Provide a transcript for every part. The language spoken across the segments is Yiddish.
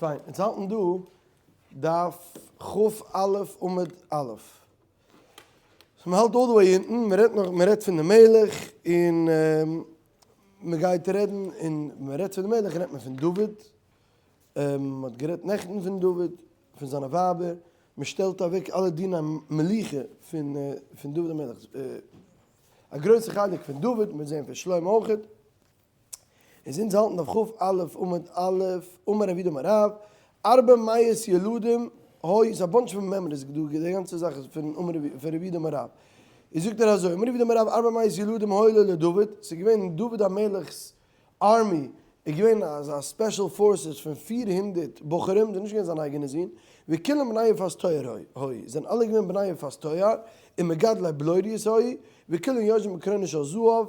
פיין, אונז האלטן דא דף כ"א עמוד א'. so מ'האלט all the way אונטן, מ'רעדט נאך, מ'רעדט פון די מלך, און מ'גייט רעדן, און מ'רעדט פון די מלך רעדט מען פון דוד, מ'האט גערעדט נעכטן פון דוד, פון זיינע ווייבער, מ'שטעלט אוועק אלע דיני מלוכה פון פון דוד המלך, א גרויסע חלק פון דוד, מ'וועט זען פון שלמה אויכעט. און אונז האלטן דף כ"א עמוד א', אמר רב יהודה אמר רב, ארבע מאות ילדים היו, איז א bunch פון מימרות דא, די גאנצע זאך איז פון אמר פון רב יהודה אמר רב, איז זאגט ער אזוי, אמר רב יהודה אמר רב, ארבע מאות ילדים היו לו לדוד, ס'איז געווען דוד המלך'ס army, איז געווען אזא special forces פון 400 בחורים, זענען נישט געווען זיינע אייגענע זין, וכולם בני יפת תואר היו, זענען אלע געווען בני יפת תואר, ומגדלי בלוריות היו, וכולם יושבים בקרונות של זהב,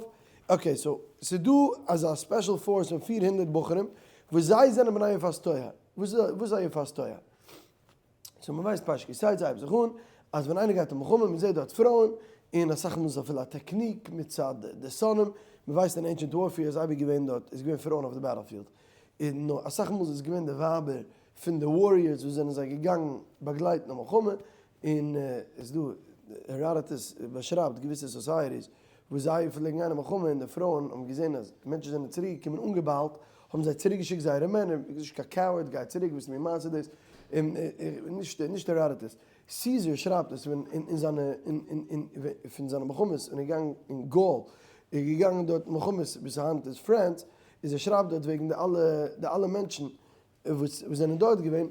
okay, so ס'איז דא אזא special force פון 400 בחורים וואס זיי זענען בני יפת תואר. וואס איז א יפת תואר? so מ'ווייסט פרשת כי תצא הייבט זיך אן אז ווען איינער גייט אין מלחמה מ'זעט דארט פרויען, און אסאך מאל איז אפילו א technique מצד די שונאים, מ'ווייסט אין ancient warfare איז אייביג געווען דארט איז געווען פרויען אויף די battlefield, און נאר אסאך מאל איז געווען די ווייבער פון די warriors וואס זענען זיי געגאנגען באגלייטן די מלחמה, און עס דא העראדאטוס באשרייבט געוויסע societies וואס זיי פלעגן גיין אין מלחמה און די פרויען האבן געזען אז מענטשן זענען צוריק געקומען אנגעביילט האבן זיי צוריק געשיקט זייערע מענער, נישט קיין coward גיי צוריק וואס מין מעשה דאס, און נישט נישט העראדאטוס, סיזער שרייבט עס ווען אין זיינע אין פון זיינע מלחמות און איז געגאנגען אין גאול איז געגאנגען דארט מלחמות ביז היינט איז France איז ער שרייבט דארט וועגן די אלע די אלע מענטשן וואס זענען דארט געווען.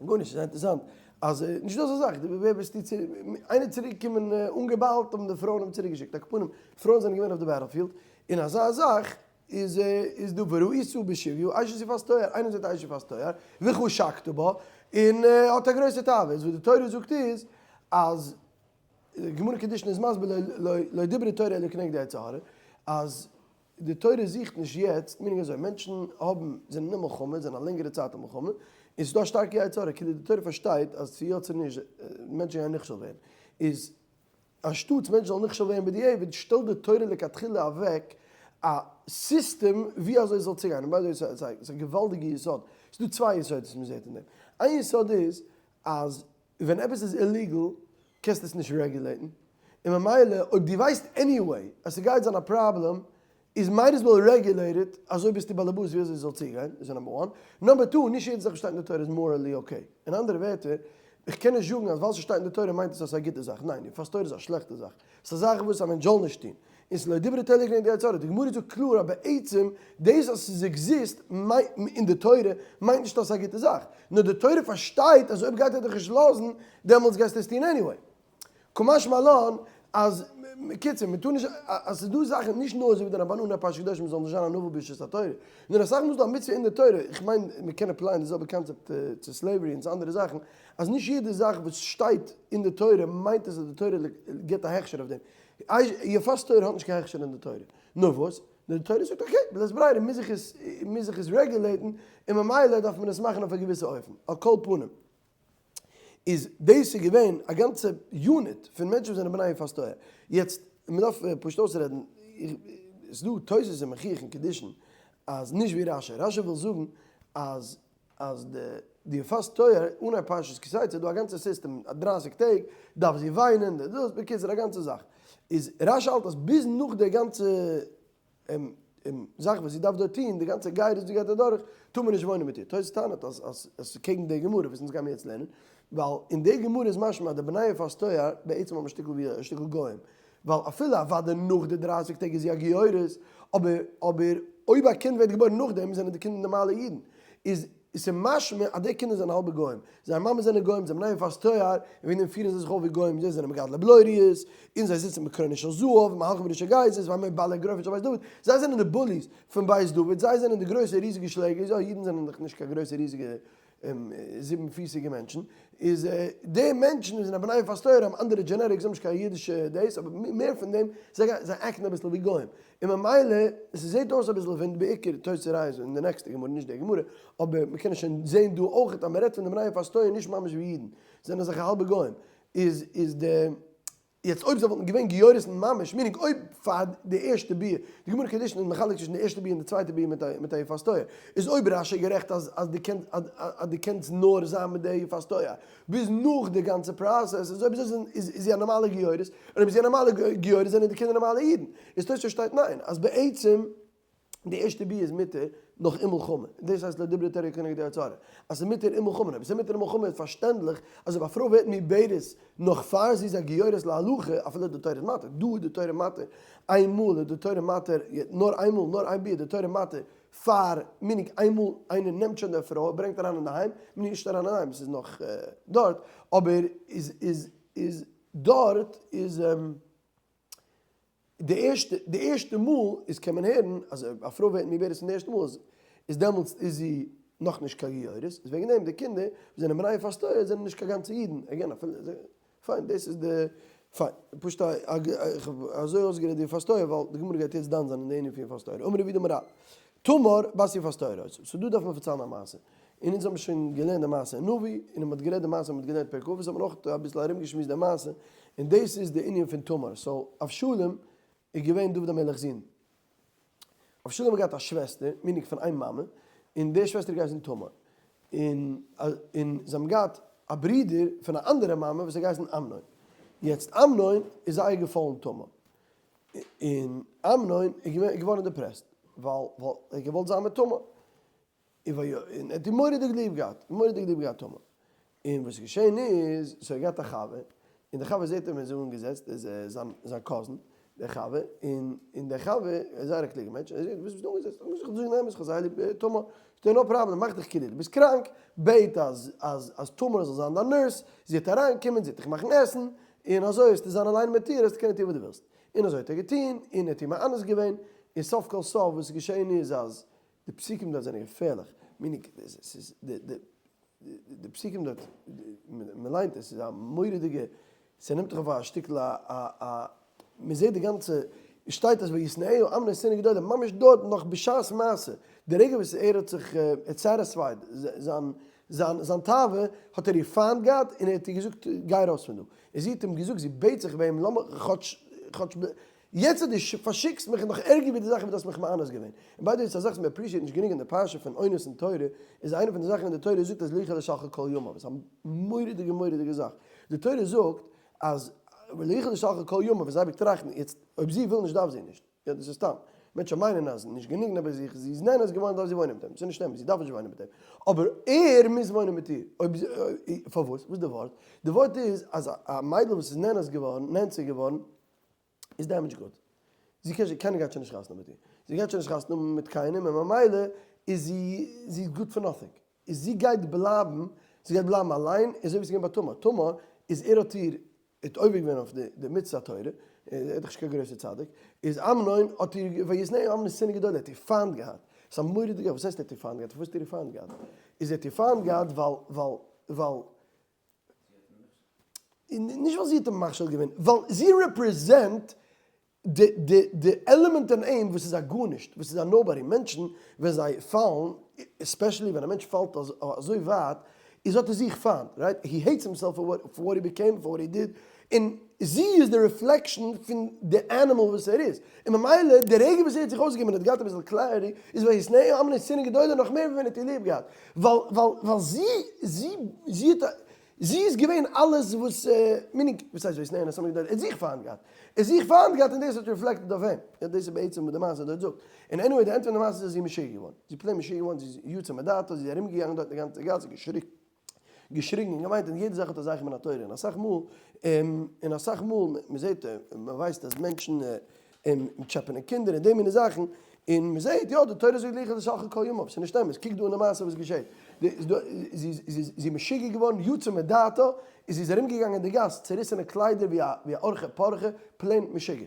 גארנישט, ס'איז אינטערעסאנט אז נישט דא אזא זאך, ווער ביסטו צו, איינער צוריק געקומען אנגעביילט האבן די פרויען אים צוריק געשיקט, על כל פנים פרויען זענען געווען אויף די battlefield, און אזא זאך איז איז דא וראית בשביה אשת יפת תואר, איינער זעט אשת יפת תואר וחשקת בה, און האט א גרויסע תאווה, איז וואס די תורה זאגט איז אז גמרא קידושין איז מסביר לא דברה תורה אלא כנגד יצר הרע, אז די תורה זוכט נישט יעצט, meaning אזוי, מענטשן האבן, זענען אין מלחמה, זענען א לענגערע צייט אין מלחמה, און ס'איז דא א שטארקע יצר הרע, כאילו די תורה פארשטייט אז צו יא צו נישט, מענטשן גייען נכשל ווערן, איז אנשטאטס מענטשן זאלן נכשל ווערן בדיעבד, שטעלט די תורה לכתחילה אוועק א סיסטעם ווי אזוי עס זאל צוגיין, און by the way ס'איז א געוואלדיגע יסוד, ס'איז דא צוויי יסודות וואס מ'זעט אין דעם, איין יסוד איז אז ווען עפעס איז illegal קענסטו עס נישט רעגולעיטן, און ממילא אויב דו ווייסט anyway אז ס'גייט זיין א פראבלעם איז might as well regulate it, אזוי ביסטו באלעבאס ווי אזוי ס'זאל צוגיין, איז number one. number two, נישט יעדע זאך וואס שטייט אין די תורה איז morally okay. אין אנדערע ווערטער, איך קען נישט זאגן אז ווייל ס'שטייט אין די תורה מיינט עס אז ס'איז א גוטע זאך, ניין, יפת תואר איז א שלעכטע זאך, ס'איז א זאך וואס א מענטש זאל נישט טון, און ס'לא דברה תורה כנגד יצר הרע, די גמרא זאגט קלאר אז בעצם דאס אז ס'איז exist אין די תורה מיינט נישט אז ס'איז א גוטע זאך, נאר די תורה פארשטייט אז אויב גייט ער דיך נישט לאזן דעמאלטס גייסטו עס טון anyway. קא משמע לן אז, בקיצור, מ'טאר נישט, אז ס'איז דא זאכן נישט נאר אזוי ווי די רמב"ן אן פרשת קדושים מ'זאל נישט זיין א נבל ברשות התורה, נאר אסאך מאל איז דא א מצוה אין די תורה, איך מיין מ'קען apply ען די זעלבע קאנצעפט צו slavery און צו אנדערע זאכן, אז נישט יעדע זאך וואס שטייט אין די תורה מיינט עס אז די תורה גיבט א הכשר אויף דעם. יפת תואר האט נישט קיין הכשר אין די תורה. נאר וואס? נאר די תורה זאגט okay, בלית ברירה מוז איך עס מוז איך עס רעגולעיטן, און ממילא דארף מען עס מאכן אויף א געוויסע אופן. על כל פנים. איז דאס איז געווען א גאנצע unit פון מענטשן וואס זענען בני יפת תואר. יעצט, מען דארף פשוט אויסרעדן, ס'איז דא תוס' און מוכיח אין קידושין אז נישט ווי רשי. רשי וויל זאגן אז אז די די יפת תואר אנהייב פרשת כי תצא איז דא א גאנצע סיסטעם א דרייסיג טעג דארף זי וויינען די דאס בקיצור א גאנצע זאך איז רשי האלט אז ביז נאך די גאנצע זאך וואס זי דארף דארט טוהן די גאנצע גירות וואס זי גייט אדורך טאר מען נישט וואוינען מיט איר תוס' טענה'ט אז אז עס איז קעגן די גמרא וואס אונז גיימיר יעצט לערנען ווייל אין די גמרא איז משמע אז די בני יפת תואר בעצם האבן א שטיקל ווי א שטיקל גוים ווייל אפילו אוודאי נאך די דרייסיג טעג איז זי א גיורת, אבער אבער אויב א קינד ווערט געבוירן נאכדעם זענען די קינדער נארמאלע אידן, איז ס'משמע אז די קינדער זענען האלבע גוים, זייער מאמעס זענען גוים, זיי בני יפת תואר, און וועגן דעם פירן זיי זיך אויף ווי גוים, זיי זענען מגדלי בלוריות, און זיי זיצן בקרונות של זהב, מהלכים בראשי גייסות, והמה בעלי אגרופים של בית דוד, זיי זענען די bullies פון בית דוד, זיי זענען די גרויסע ריזיגע שלעגערס, יא אידן זענען דאך נישט קיין גרויסע ריזיגע זיבן פיסיגע מענטשן, איז די מענטשן וואס זענען בני יפת תואר האבן אנדערע genetics, זיי האבן נישט קיין אידישע דאס, אבער מער פון דעם, זיי גייען, זיי act ן אביסל ווי גוים, און ממילא, ס'זעט אויס אביסל פון בעיקר תוס' רייז אין די נעקסטע גמרא, נישט די גמרא, אבער מ'קען עס שוין זען דא אויכעט אז מ'רעדט פון די בני יפת תואר נישט ממש ווי אידן, זענען אזעלכע האלבע גוים, איז איז די. יעצט אויב זיי וואלטן געווען גיורת'ן ממש, meaning אויב פאר די ערשטע ביאה, די גמרא קידושין איז מחלק צווישן די ערשטע ביאה און די צווייטע ביאה מיט א יפת תואר, איז אויב רשי איז גערעכט אז אז דו קענסט אז דו קענסט נאר זיין מיט די יפת תואר ביז נאך די גאנצע process, איז אויב אזוי איז זי א נארמאלע גיורת, און אויב איז זי א נארמאלע גיורת זענען די קינדער נארמאלע אידן. איז תוספות שטייט ניין, אז בעצם די ערשטע ביאה איז מותר נאך אין מלחמה, דאס הייסט לא דיברה תורה כנגד די יצר הרע, אז ס'איז מותר אין מלחמה, אויב ס'איז מותר אין מלחמה איז פארשטענדליך אז אויב א פרוי ווערט מעוברת נאך פאר זי איז א גיורת להלכה, אפילו די תורה איז מתיר, דא איז די תורה מתיר איין מאל איז די תורה מתיר, נאר איין מאל, נאר איין ביאה איז די תורה מתיר פאר meaning איין מאל איינער נעמט שוין די פרוי ער ברענגט אריין אינדערהיים, meaning נישט אריין אינדערהיים ס'איז נאך דארט, אבער איז איז איז דארט איז. די ערשטע די ערשטע מאל איז קען מען הערן אז אויב א פרוי ווערט מעוברת פון די ערשטע מאל איז איז דעמאלטס איז זי נאכנישט קיין גיורת, איז וועגן דעם די קינדער וואס זענען בני יפת תואר זענען נישט קיין גאנצע אידן, again אפילו פיין דאס איז די פיין פשוט א איך האב אזוי אויסגערעדט די יפת תואר ווייל די גמרא גייט יעצט דן זיין אין די ענין פון יפת תואר, אמר רב יהודה אמר רב תמר בת יפת תואר היתה, so דא דארף מען פארציילן א מעשה, און אונז האבן שוין געלערנט די מעשה אין נביא, און מען האט גערעדט די מעשה מען האט געלערנט פרק אבות האט מען אויך אביסל ארומגעשמועסט די מעשה, און דאס איז די ענין פון תמר, so אבשלום איז געווען דוד המלך'ס זון, אבשלום האט געהאט א שוועסטער, meaning פון איין מאמע, און די שוועסטער האט געהייסן תמר, און און זיי האבן געהאט א ברודער פון א אנדערע מאמע וואס האט געהייסן אמנון, יעצט אמנון איז זייער געפאלן תמר, און אמנון איז געווארן depressed, ווייל ווייל ער האט געוואלט זיין מיט תמר, און ער האט איר מורא'דיג ליב געהאט, מורא'דיג ליב געהאט תמר. און וואס איז געשען איז, so ער האט געהאט א חבר, און דער חבר זעט אים איז אנגעזעצט, איז זיין זיין cousin, דער חבר, און און דער חבר איז זייער א קלוגער מענטש, ער זאגט, וואס ביסטו אנגעזעצט? איך מוז דיך זאגן די אמת, איך האב זייער ליב תמר. זאגט ער, no problem, מאך דיך כאילו דו ביסט קראנק, בעט אז אז אז תמר זאל זיין דיין nurse, זי וועט אריינקומען, זי וועט דיך מאכן עסן, און אזוי וועסטו זיין אליין מיט איר, וועסטו קענען טון וואס דו ווילסט. און אזוי האט ער געטון, און ער האט איר מאנס געווען, און סוף כל סוף וואס איז געשען איז אז די פסוקים דארט זענען געפערליך, meaning ס'איז די די די פסוקים דארט, מען ליינט עס איז א מורא'דיגע, ס'נעמט דיך אויף א שטיקל א א א, מען זעט די גאנצע, עס שטייט אז וישנאהו אמנון שנאה גדולה, ממש דארט נאך בשעת מעשה, די רגע וואס ער האט זיך, ער האט satisfied זיין זיין זיין תאווה, האט ער איר פיינט געהאט און ער האט איר געזאגט גיי ארויס פון דא, און זי האט אים געזאגט זי בעט זיך ביי אים לאמיך כאטש כאטש יעצט אז דו פארשיקסט מיך איז נאך ערגער ווי די זאכן וואס דו האסט מיך מאנס געווען. און by the way ס'איז א זאך וואס מען appreciate נישט גענוג אין די פרשה פון אונס אין תורה, איז איינע פון די זאכן ווען די תורה זאגט אז לא יוכל לשלחה כל ימיו, איז א מורא'דיגע מורא'דיגע זאך. די תורה זאגט אז לא יוכל לשלחה כל ימיו איז אייביג טראכטן, יעצט אויב זי וויל נישט דארף זי נישט. יא דאס איז סתם. מענטשן מיינען אז נישט גענוג נאר ביי זיך, זי איז נאנס געווארן דארף זי וואוינען מיט אים. ס'איז נישט אמת, זי דארף נישט וואוינען מיט אים. אבער ער מוז וואוינען מיט איר. אויב זי, פארוואס? וואס איז די ווארט? די ווארט איז אז א מיידל וואס איז נאנס געווארן, נאנסה געווארן, איז damaged good. זי קען שוין, קיינער גייט שוין נישט חתונה מיט איר. זי גייט שוין נישט חתונה האבן מיט קיינעם און ממילא איז זי, זי איז good for nothing. איז זי גייט בלייבן, זי גייט בלייבן אליין, אזוי ווי ס'איז געווען ביי תמר. תמר איז ער האט איר, האט עובר געווען אויף די די מצוה התורה, ער איז דאך נישט קיין גרויסער צדיק, איז אמנון האט איר, וישנאהו אמנון שנאה גדולה, ער האט איר פיינט געהאט. ס'איז א מורא'דיגע, וואס הייסט ער האט איר פיינט געהאט? פארוואס האט ער איר פיינט געהאט? איז ער האט איר פיינט געהאט ווייל, ווייל, ווייל. נישט ווייל זי האט אים מכשיל געווען, ווייל זי represent די די די עלעמענט אין אים וואס איז א גארנישט, וואס איז א nobody, מענטשן ווען זיי פאלן, especially ווען א מענטש פאלט אזוי ווייט, איז האט ער זיך פיינט, right? He hates himself for what he became, for what he did, און זי איז די reflection פון די animal וואס ער איז, און ממילא די רגע וואס ער האט זיך אויסגעגעבן און האט געהאט אביסל clarity, איז וישנאהו אמנון שנאה גדולה נאך מער ווי ווען ער האט איר ליב געהאט, ווייל ווייל ווייל זי זי זי האט זי איז געווען אלעס וואס meaning וואס הייסט וישנאהו שנאה גדולה ער האט זיך פיינט געהאט ער האט זיך פיינט געהאט און דאס האט reflected אויף אים יא דאס איז בעצם וואס די מעשה דארט זאגט און anyway די ענד פון די מעשה איז אז זי איז משוגע געווארן זי איז plain משוגע געווארן זי איז יצא מדעתה זי איז ארום געגאנגען דארט אין די גאנצע גאס געשריגן געשריגן און געוויינט און יעדע זאך האט א זכר מן התורה און אסאך מאל און אסאך מאל מען זעט מען ווייסט אז מענטשן טשעפענען קינדער און די מיני זאכן און מען זעט יא די תורה זאגט לא יוכל לשלחה כל ימיו ס'איז נישט אמת קוק דא אין די מעשה וואס געשעט זי איז משוגע געווארן יצא מדעתה און זי איז ארום געגאנגען אין די גאס צעריסענע קליידער ווי א ווי א ארחי פרחי plain משוגע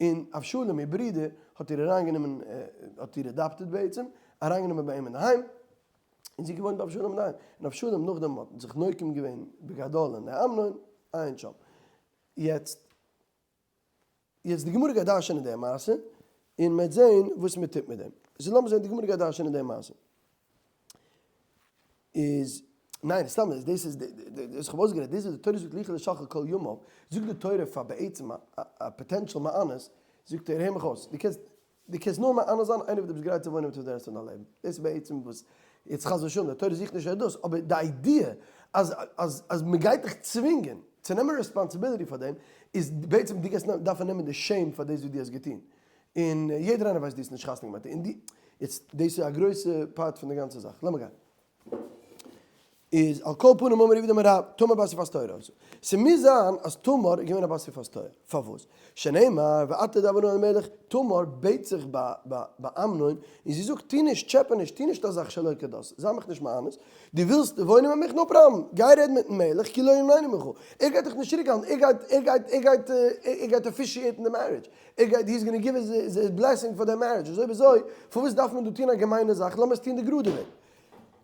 און אבשלום איר ברודער האט איר אריינגענומען האט איר adopted בעצם אריינגענומען ביי אים אינדערהיים. און זי איז געוואוינט ביי אבשלום אינדערהיים, און אבשלום נאכדעם האט זיך נוקם געווען בגדול אין די אמנון, עיין שם. יעצט, יעצט די גמרא גייט דרש'ענען די מעשה, און מ'וועט זען וואס מ'טוט מיט דעם. סאו לאמיר זען, די גמרא גייט דרש'ענען די מעשה. איז. ניין, סתם, דאס איז, דאס איך האב אויסגערעדט, דאס וואס די תורה זאגט לכו לשחל כל ימיו, זאגט די תורה פאר בעצם א potential מאנס, זאגט ער, הער מיך אויס, דו קענסט, דו קענסט נאר מאנס זיין איינער וואס דו ביסט גרייט צו וואוינען מיט פאר די רעסט פון דיין לעבן. דאס איז בעצם וואס, יעצט חס ושלום, די תורה זוכט נישט דאס, אבער די idea אז אז אז מען גייט דיך צווינגען צו נעמען responsibility פאר דעם, איז בעצם דו גייסט דארפן נעמען די shame פאר דאס וואס דו האסט געטון. און יעדער איינער ווייסט דו האסט נישט חתונה געמאכט. און דו, יעצט דאס איז א גרויסע part פון די גאנצע זאך. לאמיר גיין. איז על כל פנים אמר רב יהודה אמר רב, תמר בת יפת תואר היתה. ס'מוז זיין אז תמר איז געווען א בת יפת תואר. פארוואס? שנאמר ועתה דבר נא אל המלך, תמר בעט זיך ביי אמנון און זי זאגט טו נישט, טשעפע נישט, טו נישט א זאך שלא כדת, זיי מיך נישט מאנס, דו ווילסט וואוינען מיט מיך? no problem, גיי רעד מיטן מלך כי לא ימנעני ממך, ער גייט דיך נישט צוריקהאלטן, ער גייט, ער גייט, ער גייט, ער גייט officiate ן די marriage, ער גייט, he is gonna give his blessing פאר די marriage, אזוי אויב אזוי, פארוואס דארף מען דא טון א געמיינע זאך, לאמיר עס טון די גראדע וועג.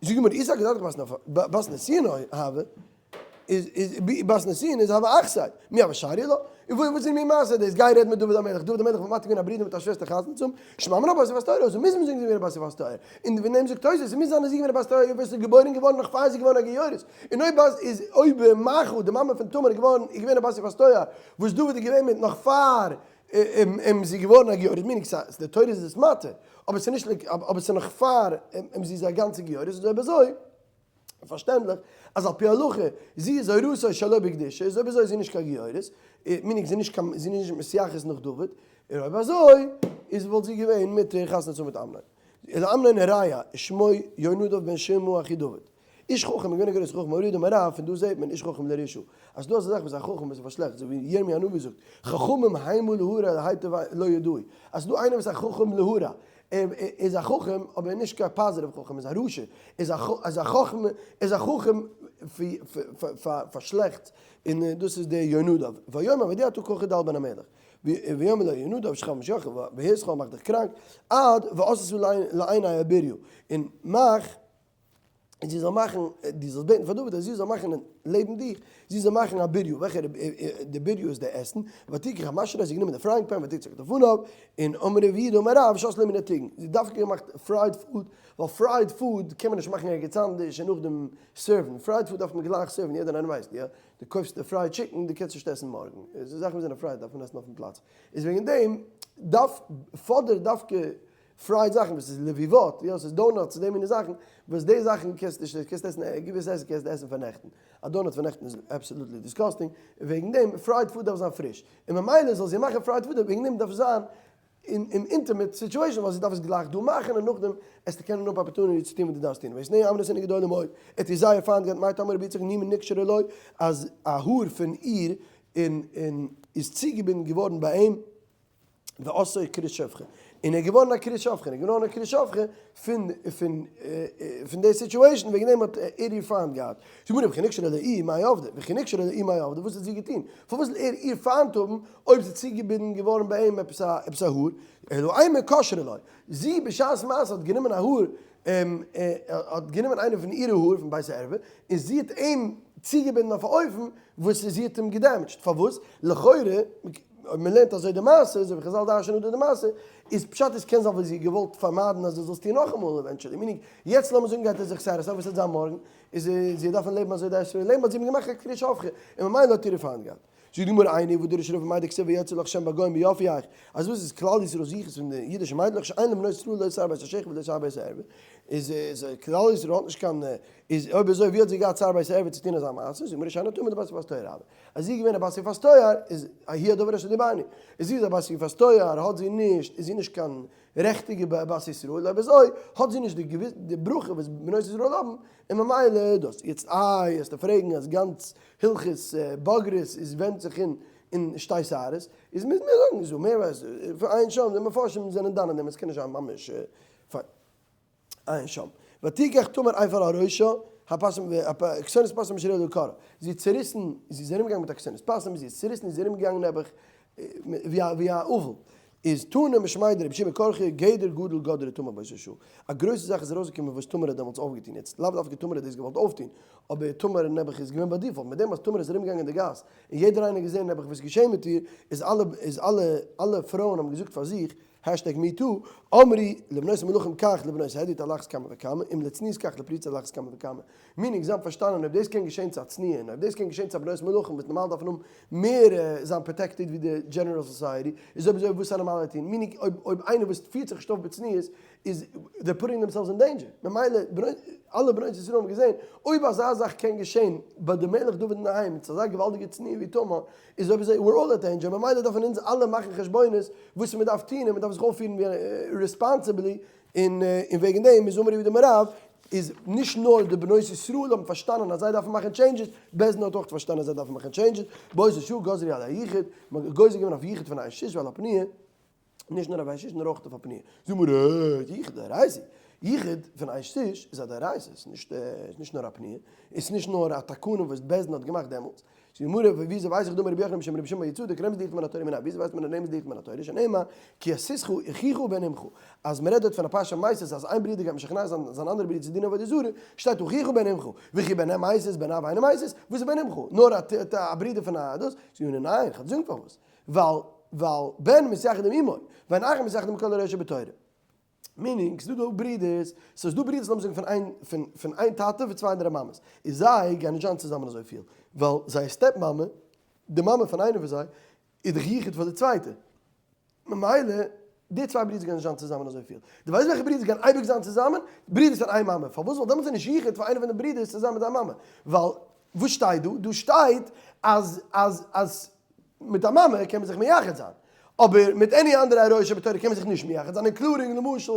זאגט די גמרא, אי סלקא דעתך בת נישואין הוה, איז איז בת נישואין איז הוה אחתיה, מי הוה שריא לה, און וואס איז מיר מעשה דאס, גיי רעד מיט דוד המלך, דוד המלך וואלט מתיר געווען א ברודער מיט א שוועסטער חתונה צו האבן, שמע מינה בת יפת תואר, אזוי מוז מען זאגן זי איז געווען א בת יפת תואר, און ווען דעם זאגט תוס', ס'מוז זיין אז זי איז געווען א בת תואר וואס איז געבוירן געווארן נאך פאר זי איז געווארן א גיורת, און אויב בת איז אויב מעכה די מאמע פון תמר איז געווארן איז געווען א בת יפת תואר וואס דוד איז געווען מיט נאך פאר און זי איז געווארן א גיורת, meaning סא די תורה איז עס מתיר, אבער ס'איז נישט אבער ס'איז נאך פאר זי איז א גאנצע גיורת, איז אויב אזוי פארשטענדליך אז על פי הלכה זי איז אורסה שלא בקדושה, איז אויב אזוי איז זי נישט קיין גיורת, meaning זי איז נישט קיין זי איז נישט מתייחס נאך דוד, און אויב אזוי איז וואלט זי געווען מותר חתונה צו האבן מיט אמנון. ולאמנון הרע שמו יונדב בן שמעה אחי דוד. איש חכם איז געווען א גרויסער חכם אמר רב יהודה אמר רב, פון דא זעט מען איש חכם לרשעה, אז ס'דא אזא זאך וואס א חכם וואס איז פאר שלעכט, אזוי ווי ירמי' הנביא זאגט, חכמים המה להרע להיטיב לא ידעו, אז ס'דא איינער וואס איז א חכם להרע, ער איז א חכם אבער נישט קיין positive חכם, איז א רשע, איז א חכם, איז א חכם פאר שלעכטס, און דאס איז דער יונדב, ויאמר מדוע אתה כה חדל בן המלך, ויאמר לו יונדב שכב משכב והסכל מאך דיך קראנק, עד ועשתה לעיני הבריה, און מאך. און זי זאל מאכן, דו זאלסט בעטן פאר דוד אז זי זאל מאכן לעבן דיך, זי זאל מאכן א בריה, וועלכע די בריה איז די עסן, ותקח המשרה, זי האט גענומען די frying pan, ותצק לפניו, און אמר רב יהודה אמר רב, שעשאה לו מן הטיגן, זי האט דווקא געמאכט fried food, ווייל fried food קען מען נישט מאכן ערגעץ אנדערש און נאכדעם serve ן, fried food דארף מען גלייך serve ן, יעדער איינער ווייסט, יא, דו קויפסט די fried chicken, דו קענסט נישט עסן מארגן, זאכן וואס זענען fried דארף מען עסן אויפן פלאץ, איז וועגן דעם דארף, פאדערט דווקא fried זאכן וואס איז לביבות, יא ס'איז donuts די מיני זאכן, וואס די זאכן קענסט נישט, קענסט עסן געוויסע עסן קענסטו עסן פאר נעכטן, א donut פון נעכטן איז absolutely disgusting, און וועגן דעם fried food דארף זיין פריש, און ממילא זאל זי מאכן fried food, וועגן דעם דארף זיין אין intimate situation ווייל זי דארף עס גלייך דא מאכן און נאכדעם עסטו קענען האבן opportunity צו טון וואס דו דארפסט טון, וישנאהו אמנון שנאה גדולה מאוד, ער האט איר זייער פיינט געהאט מאי טעמא רבי יצחק נימא נקשרה לו אז א האר פון איר און און איז צוגעבינדן געווארן ביי אים. ועשאו כרות שפכה, און ער איז געווארן א כרות שפכה, און ער איז געווארן א כרות שפכה פון פון פון די situation, וועגן דעם האט ער איר פיינט געהאט. זאגט גמרא, וכי נקשרה לו מאי עבדה, וכי נקשרה לו מאי עבדה, וואס האט זי געטון? פארוואס זאל ער איר פיינט האבן אויב זי איז צוגעבינדן געווארן ביי אים עפעס א עפעס א האר? אלא אימא קשרה לו, זי בשעת מעשה האט גענומען א האר, האט גענומען איינע פון אירע האר פון בית הערווה, און זי האט אים צוגעבינדן אויף א אופן וואס זי האט אים גע damage ט. פארוואס? לכאורה, אויב מען לערנט אזוי די מעשה, אזוי ווי חזל דרש'ענען דא די מעשה, איז פשט איז קען זיין ווייל זי האט געוואלט פארמיידן אז ער זאל עס טון נאכאמאל eventually, meaning יעצט לאמיר זאגן גייט ער זיך satisfy וואס וועט זיין מארגן, איז זי וועט דארפן לעבן אזוי די עשרה לעבן האט זי אים געמאכט א כרות שפכה, און ממילא האט איר איר פיינט געהאט. זאגט די גמרא איני והא דרש רבא מאי דכתיב ויצא לך שם בגוים ביפייך, אז וואס איז כלל ישראל זכות פון די אידישע מיידלעך שאין לבנות ישראל לא צער בית השחי ולא צער בית הערווה, איז כלל ישראל האט נישט קיין, איז אויב אזוי ווי האט זי געהאט צער בית הערווה צו טון אזא מעשה, זאגט די גמרא שאני תמר דבת יפת תואר הוה. אז זי איז געווען א בת יפת תואר, איז הוא הדבר אשר דיברנו. איז זי איז א בת יפת תואר, האט זי נישט, איז זי נישט קיין רעכטיגע בת ישראל, אויב אזוי האט זי נישט די ברכה וואס בנות ישראל האבן, און ממילא דאס. יעצט איי וועסטו פרעגן אז גאנץ הלכות בגרות איז ווענדט זיך אין אין שתי שערות, איז מוז מען זאגן איז דא מער ווייס עיין שם, די מפרשים זענען דן אין דעם, עס קען נישט זיין ממש פיין. עיין שם. ותיקח תמר אפר על ראשה, הפסים כתונת פסים אשר היא לקרעה. זי האט צעריסן, זי איז ארומגעגאנגען מיט א כתונת פסים, זי האט צעריסן, זי איז ארומגעגאנגען נעבעך ווי א ווי א אבל. איז תנא משמיה דרבי יהושע בן קרחה, גדר גדול גדרה תמר באותה שעה. א גרויסע זאך איז ארויסגעקומען וואס תמר האט דעמאלטס אויפגעטון. יעצט, לאו דווקא תמר האט דאס געוואלט אויפטון, אבער תמר נעבעך איז געווען ביי default. מיט דעם אז תמר איז ארומגעגאנגען אין די גאס, און יעדער איינער האט געזען נעבעך וואס איז געשען מיט איר, איז אלע איז אלע אלע פרויען האבן געזאגט פאר זיך, hashtag me too, אמרו לבנות מלכים כך לבנות הדיוט על אחת כמה וכמה, אם לצניעות כך לפריצה על אחת כמה וכמה. meaning זיי האבן פארשטאנען אויב דאס קען געשען צו א צנועה און אויב דאס קען געשען צו א בנות מלכים וואס נארמאל דארפן האבן מער זיין protected ווי די general society, איז אויב אזוי וואס א נארמאלער טון? meaning אויב אויב איינער וואס פירט זיך נישט אויף בצניעות איז they putting themselves in danger. ממילא אלע בנות ישראל האבן געזען אויב אזא זאך קען געשען ביי די מלך דוד אינדערהיים מיט אזא געוואלדיגע צנועה ווי תמר, איז אויב אזוי we're all at danger, ממילא דארפן אונז אלע מאכן חשבונות וואס מען דארף טון און מען דארף זיך אויפפירן ווי responsibly, און וועגן דעם איז אמר רב יהודה אמר רב, איז נישט נאר די בנות ישראל האבן פארשטאנען אז זיי דארפן מאכן changes, בית דין האט אויך פארשטאנען אז זיי דארפן מאכן changes, באותה שעה גזרו על היחוד, מען האט גוזר געווען אויף יחוד פון אשת איש ועל הפנויה, נישט נאר אויף אשת איש נאר אויך אויף א פנויה. זאג מיר, יחוד דאורייתא, יחוד פון אשת איש איז א דאורייתא, ס'איז נישט נאר א פנויה, און ס'איז נישט נאר א תקנה וואס בית דין האט געמאכט דעמאלטס. זאגט די גמרא, וויאזוי ווייס איך דאמר רבי יוחנן בשם רבי שמעון בר יהוצדק רמז ליחוד מן התורה מנין, וויאזוי ווייסט מען א רמז ליחוד מן התורה, שנאמר, כי יסיתך אחיך ובן אמך, אז מ'רעדט דארט פון א פרשה מסית אז איין ברודער גייט משכנע זיין זיין אנדערע ברודער צו דינען עבודה זרה, שטייט אחיך ובן אמך, וכי בן המסית בן אב אינו מסית, וואס איז בן אמך? נאר א ברודער פון א דאס? זאגט די גמרא, ניין, כ'וועל דיר זאגן פארוואס, ווייל ווייל בן מתייחד עם אמו, ואין אחין מתייחדין עם כל עריות שבתורה. meaning, ס'דא דא ברידערס, ס'איז דא ברידערס לאמיר זאגן פון איין פון פון איין טאטע פון צוויי אנדערע מאמעס, איז זיי גייען נישט זיין צוזאמען אזויפיל, ווייל זייער step מאמע, די מאמע פון איינער פון זיי, איז דאך יחוד פאר די צווייטע, ממילא די צוויי ברידערס גייען נישט זיין צוזאמען אזויפיל. דו ווייסט וועלכע ברידערס גייען אייביג זיין צוזאמען? ברידערס פון איין מאמע. פארוואס? ווייל דעמאלטס איז נישט יחוד פאר איינער פון די ברידערס צו זיין מיט זיין מאמע. ווייל וואס שטייט דא? דא שטייט אז אז אז מיט א מאמע קען מען זיך מייחד זיין, אבער מיט any אנדערע עריות שבתורה קען מען זיך נישט מייחד זיין, including למשל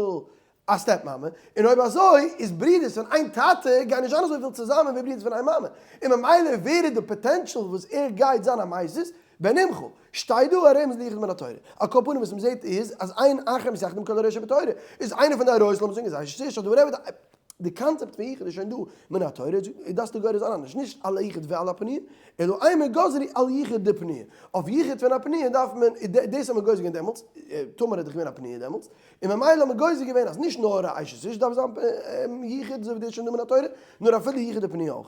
א step מאמע, און אויב אזוי איז ברידערס פון איין טאטע גייען נישט זיין אזויפיל צוזאמען ווי ברידערס פון איין מאמע, און ממילא ווער איז די potential וואס ער גייט זיין א מסית? בן אמך. שטייט דא א רמז ליחוד מן התורה. על כל פנים וואס מען זעט איז אז אין אחין מתייחדין עם כל עריות שבתורה איז איינער פון די עריות לאמיר זאגן איז אשת איש אדער whatever די קאנצעפט פון יחוד איז שוין דא מן התורה, איז דארפסטו גורס זיין אנדערש, נישט על היחוד ועל הפנויה, אלא אימא גזרו על יחוד דפנויה, אויף יחוד פון א פנויה דארף מען, דאס האט מען גוזר געווען דעמאלטס, תמר איז דאך געווען א פנויה דעמאלטס, און ממילא האט מען גוזר געווען אז נישט נאר א אשת איש דארף זיין יחוד אזוי ווי דאס איז שוין דא מן התורה, נאר אפילו יחוד דפנויה אויך.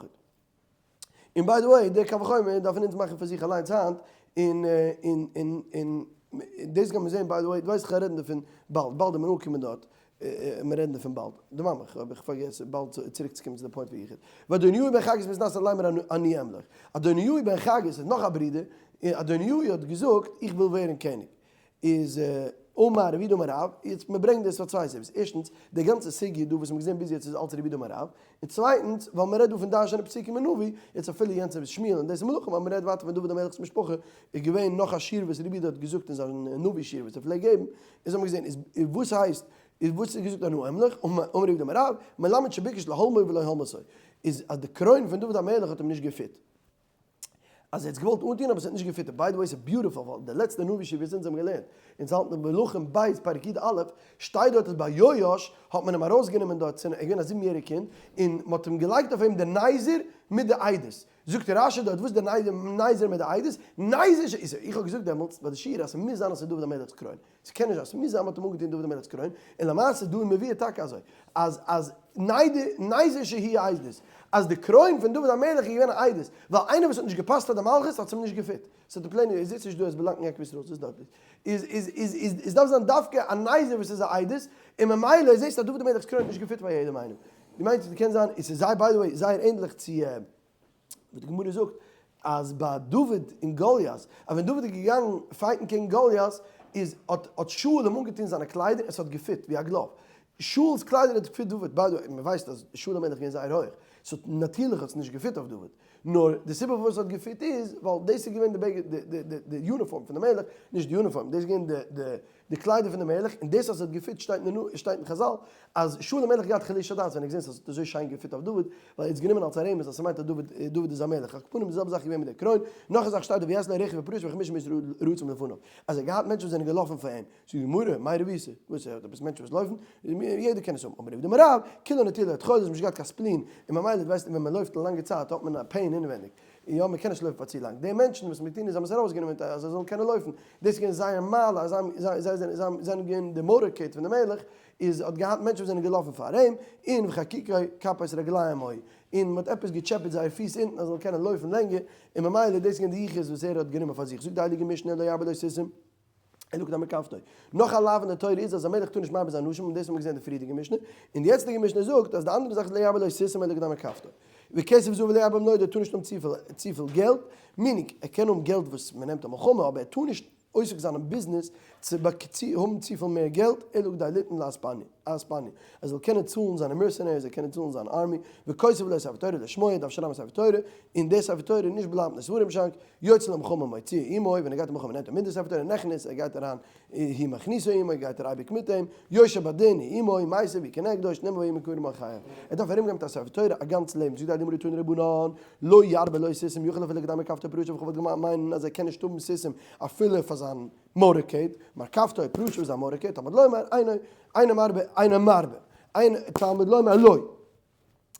און by the way, די קל וחומר דארפן אונז מאכן פאר זיך אליינס היינט, און און און און דאס גייט מען זען by the way, דו ווייסט איך גיי רעדן דערפון באלד, באלד ווען מיר אנקומען דארט, מיר רעדן דערפון באלד, דערמאן מיך אויב איך פארגעס באלד צוריק צו קומען צו די point פון יחוד. ואדוניהו בן חגית מתנשא לאמר אני אמלוך. אדוניהו בן חגית איז נאך א ברודער, און אדוניהו האט געזאגט איך וויל ווערן קעניג. איז אמר רב יהודה אמר רב, יעצט מען ברענגט דאס פאר צוויי סיבות, ערשטנס, די גאנצע סוגיא דא וואס מען האט געזען ביז יעצט איז אלץ רב יהודה אמר רב, און צווייטנס, ווייל מען רעדט דא פון דרש'ענען פסוקים אין נביא, יעצט אפילו יענץ איז שמואל און דאס איז מלכים, אבער מען רעדט ווייטער פון דוד המלך'ס משפחה, איז געווען נאך א שיעור וואס רב יהודה האט געזאגט אין זיין נביא שיעור וואס ער פלעגט געבן, איז האט מען געזען איז וואס הייסט איז וואס איז געזאגט אנא אמלוך, אמר רב יהודה אמר רב, מלמד שביקש להלמו ולא הלמתו, איז אז די קרוין פון דוד המלך האט אים נישט געפיט. אז ער האט עס געוואלט אנטון אבער עס האט נישט געפיט, by the way ס'איז beautiful ווייל די לעצטע נביא וואס אונז האבן געלערנט, אונז האלטן אין מלכים ב' פרק י א, שטייט דארט אז ביי יואש האט מען אים ארויסגענומען דארט, ער איז געווען א זיבן יעריג קינד, און מען האט אים געלייגט אויף אים די נזר מיט די עדות, זאגט רשי דארט וואס די נזר מיט די עדות, נזר ש, איך האב געזאגט דעמאלטס ביי די שיעור אז ס'מוז זיין אז ס'איז דוד המלך'ס קרוין, ס'קען נישט זיין, ס'מוז זיין מ'האט אים אנגעטון דוד המלך'ס קרוין, און למעשה איז דא אין מבואר טאקע אזוי, אז אז נזר שהוא עדות, אז די קרוין פון דוד המלך איז געווען א עדות, ווייל איינער וואס האט נישט געפאסט פאר די מלכות האט עס אים נישט געפיט, ס'האט די plain, עס זיצט נישט דא, עס באלאנגט אין יעקב ישראל, ס'איז דארט, איז איז איז איז עס דארף זיין דווקא א נזר וואס איז א עדות, און ממילא זעסטו אז דוד המלך'ס קרוין האט נישט געפיט פאר יעדעם איינעם. דו מיינסט ס'קען זיין, עס איז זייער by the way זייער ענדליך צו. וואס די גמרא זאגט אז ביי דוד און גוליית, אז ווען דוד איז געגאנגען פייטן קעגן גוליית, איז האט האט שאול אים אנגעטון זיינע קליידער און ס'האט געפיט ווי א glove. שאול'ס קליידער האט געפיט דוד, by the way, מען ווייסט אז שאול המלך איז געווען זייער הויך, סאו נאטירליך האט עס נישט געפיט אויף דוד, נאר די סיבה פארוואס ס'האט געפיט איז ווייל דאס איז געווען די בגד די די די יוניפארם פון די מלך, נישט די יוניפארם, דאס איז געווען די די די קליידער פון די מלך, און דאס אז עס האט געפיט שטייט אין שטייט אין חזל, אז שאול המלך האט געהאט חלישת הדעת ווען ער האט געזען אז עס האט אזוי שיין געפיט אויף דוד, ווייל ער האט עס גענומען אלס א רמז אז ס'מיינט אז דוד דוד איז א מלך, על כל פנים די זעלבע זאך איז געווען מיט די קרוין, נאך א זאך שטייט דא ויעש לו רכב ופרשים וחמשים איש רצים לפניו, אז ער האט געהאט מענטשן וואס זענען געלאפן פאר אים, זאגט די גמרא, מאי רבותא, וואס ער האט עפעס מענטשן וואס לויפן, יעדער קען עס האבן, אמר רב יהודה אמר רב, כולהו נטויי להו טחולת, נישט געהאט קיין spleen, און ממילא דו ווייסט ווען מען לויפט א לאנגע צייט האט מען א pain אינעווענדיג, יא מען קען נישט לויפן פאר צו לאנג, די מענטשן וואס מיר טוהן איז האבן עס ארויסגענומען אז זיי זאלן קענען לויפן, דאס איז געווען זייער מעלה אז זיי זיי זענען זענען געווען די motorcade פון די מלך, איז האט געהאט מענטשן וואס זענען געלאפן פאר אים, און וחקוקי כפות רגליהם היו, און מען האט עפעס געטשעפעט זייער פיס אונטן אז זיי זאלן קענען לויפן לענגער, און ממילא דאס איז געווען די יחוס וואס ער האט גענומען פאר זיך, זאגט די הייליגע משנה לא ירבה לו סוסים. אלא כדי מרכבתו. נאך א לאו אין די תורה איז אז א מלך טאר נישט מרבה זיין נשים און דאס האבן מיר געזען אין די פריערדיגע משנה, און די יעצטיגע משנה זאגט אז די אנדערע זאך איז לא ירבה לו סוסים אלא כדי מרכבתו. וכסף וזהב לא ירבה במלואו, ער טאר נישט האבן צופיל געלט, meaning ער קען האבן געלט וואס מען נעמט א מלחמה אבער ער טאר נישט עוסק זיין אין ביזנעס צו האבן צופיל מער געלט, אלא כדי ליתן לאספניה, ער זאל קענען צאלן זיינע mercenaries, ער זאל קענען צאלן זיין army, וכותב לו ספר תורה לשמו, ער דארף שרייבן א ספר תורה, און דער ספר תורה נישט בלייבט אין ספרים שאנק, יוצא למלחמה מוציאו עמו, ווען ער גייט אין מלחמה נעמט ער מיט די ספר תורה, נכנס, ער גייט אריין, היא מכניסה עמו, גייט ער אייביג מיט אים, יושב בדין היא עמו, מיסב היא כנגדו, שנאמר ויהי מקודם על חייו. ער דארף ארומגיין מיט א ספר תורה א גאנץ לעבן, זאגט די גמרא תנו רבנן, לא ירבה לו סוסים יכול אפילו כדי מרכבתו ופרשיו, איך וואלט געמיינט מיינען אז ער קען נישט האבן סוסים אפילו פאר זיין motorcade, מרכבתו ופרשיו איז זיין motorcade, תלמוד לומר, אינו, אינו מרבה, אינו מרבה, אינו, תלמוד לומר לא.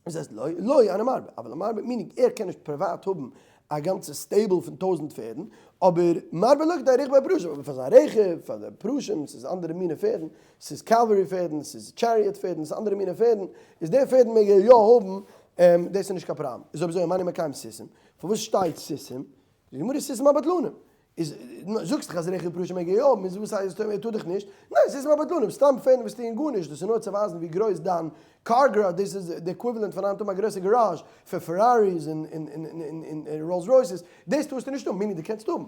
וואס הייסט לא? לא אינו מרבה, אבל המרבה meaning ער קען נישט פריוואט האבן א גאנצע stable פון טויזענט פערדן, אבער מרבה לא כדי רכבו ופרשיו, אבער פאר זיין רכב, פאר די פרשים, ס'איז אנדערע מיני פערדן, ס'איז cavalry פערדן, ס'איז chariot פערדן, ס'איז אנדערע מיני פערדן, איז די פערדן מעג ער יא האבן, דאס איז נישט קיין פראבלעם. איז אויב אזוי מה אני מקיים סוסים? פארוואס שטייט סוסים? די גמרא איז סוסים הבטלנים. איז זאגסט דאך אז רכב ופרשים מעג ער יא האבן, איז וואס הייסט ער טאר דאך נישט? ניין סוסים הבטלנים, סתם פערדן וואס טוען גארנישט, דאס איז נאר צו ווייזן ווי גרויס דיין קאר גאראדזש, דאס איז די equivalent פון היינט האבן א גרויסע גאראדזש פאר Ferraris און Rolls Royces, דאס טארסטו נישט האבן, meaning דו קענסט האבן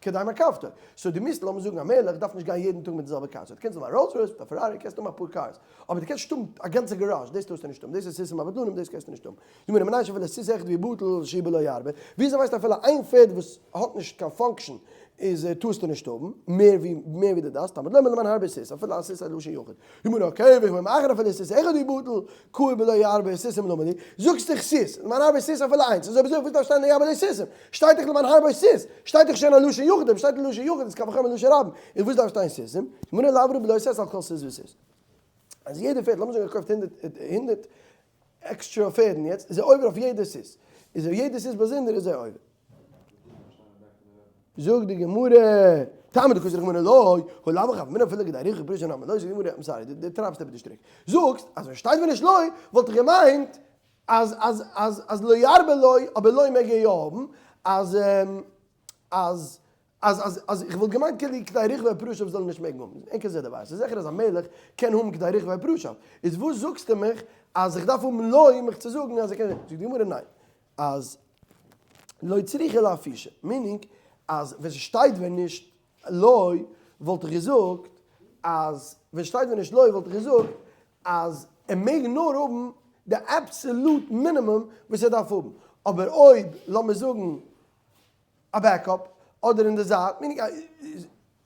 כדי מרכבתו, so דו מוזט לאמיר זאגן א מלך דארף נישט גיין יעדן טאג מיט די זעלבע קאר, so דו קענסט האבן א Rolls Royce מיט א Ferrari קענסט האבן אפאר cars, אבער דו קענסט נישט האבן א גאנצע גאראדזש, דאס טארסטו נישט האבן, דאס איז סוסים הבטלנים, דאס קענסטו נישט האבן. זאג מיר מנין שאפילו סוס אחד והוא בטל שהוא בלא ירבה, וויאזוי ווייסטו אפילו איין פערד וואס האט נישט קיין function איז טארסטו נישט האבן מער ווי מער ווי די דארפסט, תלמוד לומר למען הרבה סוס, אפילו א סוס א לשון יחיד. זאג מיר okay וכמו מאחר אפילו סוס אחד והוא בטל קאי בלא ירבה סוסים למה לי, זאגסט דאך סוס, למען הרבה סוס אפילו איינס, איז אויב אזוי וואס דארף שטיין לא ירבה לו סוסים? שטייט דאך למען הרבה סוס, שטייט דאך שוין א לשון יחיד, אויב שטייט א לשון יחיד איז קל וחומר לשון רבים, איז וואס דארף שטיין סוסים? זאג מיר לעברא בלא סוס על כל סוס וסוס. אז יעדע פערד, לאמיר זאגן ער קויפט הונדערט הונדערט עקסטרא פערדן יעצט איז ער עובר אויף יעדע סוס, איז ער יעדע סוס באזונדער איז ער עובר. זאגט די גמרא, טעמא דקא רחמנא לא, הא לאו הוה אמינא אפילו כדי רכב ופרשים נמי לא, זאגט די גמרא, I'm sorry, דו טרייבסט איבער די שטריק, זאגסט אז ווען שטייט ווען נישט לא, וואלט איך געמיינט אז אז אז אז לא ירבה לו, אבער לא מעג ער יא האבן, אז אז אז אז אז איך וואלט געמיינט כאילו כדי רכבו ופרשיו זאל ער נישט מעגן האבן, אין כזה דבר, ס'איז זיכער אז א מלך קען האבן כדי רכבו ופרשיו, איז וואס זאגסטו מיך אז איך דארף האבן לא מיך צו זאגן אז ער קען, זאגט די גמרא ניין, אז לא צריכא לאפושי, meaning אז ווען ס'שטייט ווען נישט לא וואלט איך געזאגט אז ווען ס'שטייט ווען נישט לא וואלט איך געזאגט אז ער מעג נאר האבן די absolute minimum וואס ער דארף האבן, אבער אויב לאמיר זאגן א backup אדער אין די זייט meaning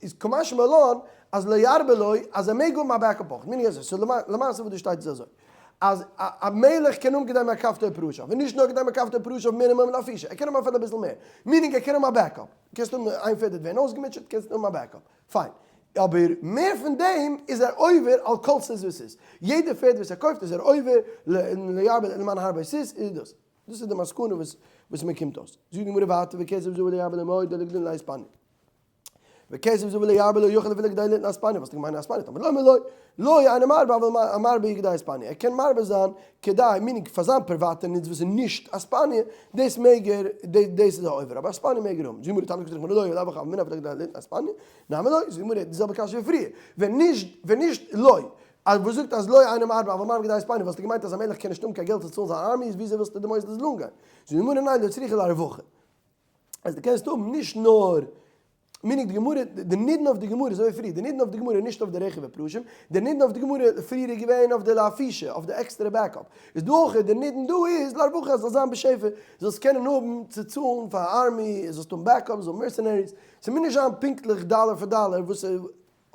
איז קא משמע לן אז לא ירבה לו אז ער מעג האבן א backup אויך meaning אזוי so למעשה וואס דא שטייט איז אזוי אז א מלך קען האבן כדי מרכבתו ופרשיו און נישט נאר כדי מרכבתו ופרשיו מינימום לאפושי ער קען האבן אפילו אביסל מער meaning ער קען האבן א backup קענסט האבן איין פערד וועט ווערן אויסגעמוטשעט קענסט האבן א backup פיין אבער מער פון דעם איז ער עובר על כל סוס וסוס יעדע פערד וואס ער קויפט איז ער עובר לא ירבה למען הרבה סוס איז דאס. דאס איז די מסקנא וואס וואס מען קומט אויס. זאגט די גמרא ווייטער וכסף וזהב לא ירבה לו מאוד אלא כדי לאספניא. וכסף וזהב לא ירבה לו יכול אפילו כדי ליתן לאספניא, וואלסטו געמיינט אספניא, תלמוד לומר לא, לא אינו מרבה אבל מרבה כדי אספניא, ער קען מרבה זיין כדי, meaning פאר זיין פריוואטע נוץ וואס איז נישט אספניא, דאס מעג ער, דאס איז א עובר, אבער אספניא מעג ער האבן. זאגט די גמרא תלמוד כתוב רחמנא לא לאו הוה אמינא אפילו כדי ליתן לאספניא, נמי לא, זאגט די גמרא די זעלבע קשיא ווי פריער, ווען נישט ווען נישט לא, אז וואס זאגט אז לא אינו מרבה אבל מרבה כדי אספניא וואלסטו געמיינט אז א מלך קען נישט האבן קיין געלט צו צאלן זיין army איז וויאזוי ווילסטו די מוסדות זאל אנגיין? זאגט די גמרא ניין לא צריכא לרווחה אז דו קענסט האבן נישט נאר meaning די גמרא די נידון אויף די גמרא אזוי ווי פריער די נידון אויף די גמרא איז נישט אויף די רכב ופרשים די נידון אויף די גמרא פריער איז געווען אויף די לאפושי אויף די עקסטערע backup איז דא אויך די נידון דא איז לרווחה אז זאל זיין בשפע זאלסט קענען האבן צו צאלן פאר army זאלסט האבן backup זאלסט האבן mercenaries ס'מוז נישט זיין פונקטליך דאלער פאר דאלער וואס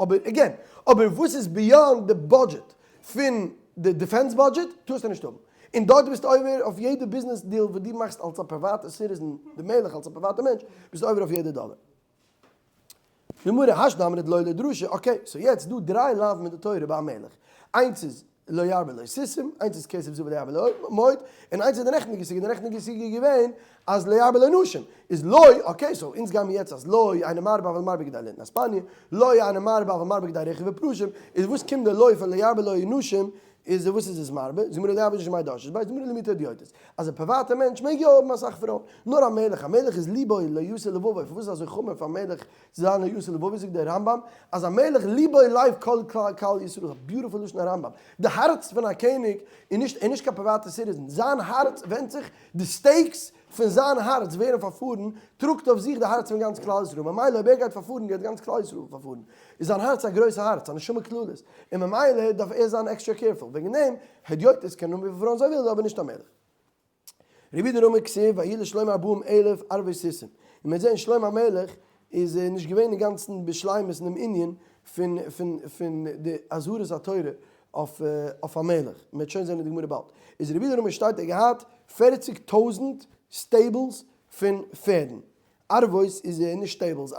אבער again, אבער וואס איז beyond די budget פון די defense budget טארסטו נישט האבן. און דארט ביסטו עובר אויף יעדע ביזנעס deal וואס דו מאכסט אלס א פריוואטע citizen, די מלך אלס א פריוואטע מענטש, ביסטו עובר אויף יעדע דאלער. גמרא, השתא אמרת לא לדרשה, okay, so יעצט דא דריי לאווין מיט די תורה ביי א מלך. איינס איז לא ירבה לו סוסים, איינס איז כסף וזהב לא ירבה לו מאוד, און איינס איז די נעכטיגע סוגיא, די נעכטיגע סוגיא איז געווען אז לא ירבה לו נשים, איז לא, okay so אונז גיימיר יעצט אז לא אינו מרבה אבל מרבה כדי ליתן אספניא, לא אינו מרבה אבל מרבה כדי רכב ופרשים, איז וואס קומט די לא פון לא ירבה לו נשים. איז וואס איז עס מרבה? זאגט גמרא לא הוה משמיה דרשת ביה, זאגט גמרא למעוטי הדיוטות, אז א פריוואטע מענטש מעג יא האבן אסאך פרויען, נאר א מלך, א מלך איז ליבו לא יסור לבבו, פארוואס איז אזוי חמור פאר א מלך צו זיין לא יסור לבבו, זאגט דער רמב ם אז א מלך ליבו לב כל כלל ישראל, א beautiful לשון הרמב ם, די הארץ פון א קעניג איז נישט, ער איז נישט קיין פריוואטע citizen, זיין הארץ ווענדט זיך, די stakes פון זיין הארץ ווערן פארפארן, טראגט אויף זיך די הארץ פון גאנץ כלל ישראל, ממילא אויב ער גייט פארפארן גייט גאנץ כלל ישראל פארפארן, איז זיין הארץ א גרויסע הארץ, א נשמה כללית, און ממילא דארף ער זיין extra careful, וועגן דעם, הדיוטות קען האבן וויפיל פרויען זיי ווילן, אבער נישט א מלך. רבי יהודה רמי כתיב ויהי לשלמה ארבעים אלף ערבי סוסים, און מיר זעען שלמה המלך איז נישט געווען אינגאנצן בשלימות אין דעם ענין פון פון פון די אזהרת התורה אויף אויף א מלך, מען וועט שוין זען אין די גמרא באלד, איז רבי יהודה רמי שטייט ער געהאט פערציג טויזנט stables פון פערדן, ערבות איז נישט stables,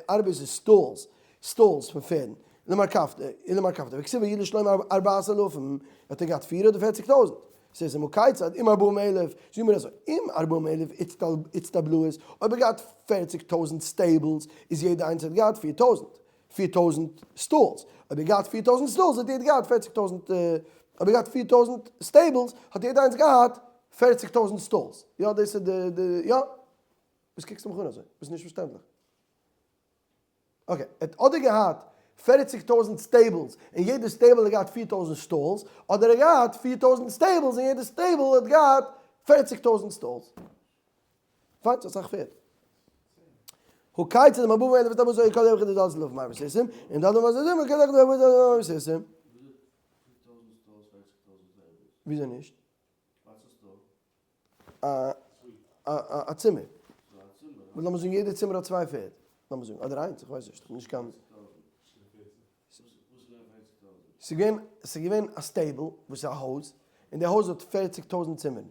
ערבות איז stalls, stalls פון פערדן, למרכבתא, ולמרכבתא, וכתיב ויהי לשלמה ארבעת אלפים, האט ער געהאט פיר אדער פערציג טויזנט? ס'איז הא כיצד, אם ארבעים אלף, זאג מיר אזוי, אם ארבעים אלף איצטבלאות, אויב ער געהאט פערציג טויזנט stables, איז יעדע איינס האט געהאט פיר טויזנט, פיר טויזנט stalls, אויב ער געהאט פיר טויזנט stalls האט יעדער געהאט פערציג טויזנט, אויב ער געהאט פיר טויזנט stables האט יעדע איינס געהאט פערציג טויזנט stalls, יא דאס איז די די יא? וואס קוקסטו מיך אן אזוי? וואס איז נישט פארשטענדליך? okay, ער האט אדער געהאט פערציג טויזנט stables און יעדע stable האט געהאט פיר טויזנט stalls, אדער ער האט געהאט פיר טויזנט stables און יעדע stable האט געהאט פערציג טויזנט stalls. פיין, ס'איז אסאך פערד. הא כיצד אם ארבעים אלף איצטבלאות כל אחד ד' אלפים ערבי סוסים, און ד' אלפים כל אחד ד' אלפים סוסים. וויאזוי נישט? א צימער. לאמיר זאגן יעדע צימער האט צוויי פערד. לאמיר זאגן, אדער איינס, איך ווייס נישט, איך בין נישט קיין. ס'איז געווען, ס'איז געווען א stable, וואס איז א הויז, און די הויז האט פערציג טויזנט צימערן.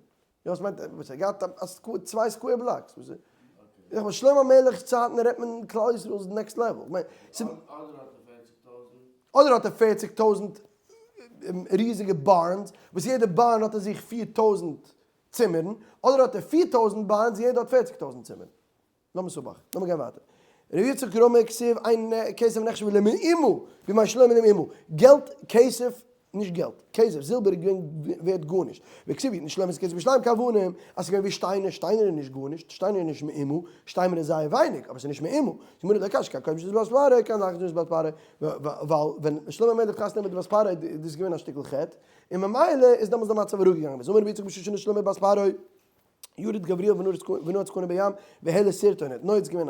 יא, עס מיינט, וואס ער געהאט א צוויי square blocks. וואס איז, איך מיין שלמה המלך'ס צייטן רעדט מען כלל ישראל איז next level. איך מיין, ס'איז. אדער האט ער פערציג טויזנט. אדער האט ער פערציג טויזנט ריזיגע barns, וואס יעדע barn האט אין זיך פיר טויזנט צימערן, אדער האט ער פיר טויזנט barns און יעדע האט פערציג טויזנט צימערן. לא מסובך. לאמיר גיין ווייטער. ר' יצחק רמי כתיב אין כסף נחשב למאומה, בימי שלמה למאומה. געלט, כסף, נישט געלט, כסף, זילבער איז געווען ווערט גארנישט. וכתיב ויתן שלמה את הכסף בירושלים כאבנים, אז ס'איז געווען ווי שטיינער, שטיינער איז נישט גארנישט, שטיינער איז נישט מאומה, שטיינער איז זייער ווייניג, אבער ס'איז נישט מאומה. זאגט גמרא לא קשיא כאן קודם שנשא בת פרעה כאן לאחר שנשא בת פרעה, ווייל ווען שלמה המלך חתונה מיט די בת פרעה איז דאס געווען א שטיקל חטא, און ממילא איז דעמאלטס די מצב אראפגעגאנגען. ואמר רבי יצחק בשעה שנשא שלמה בת פרעה. ירד גבריאל ונעץ קנה בים והעלה שרטון האט נועץ געווען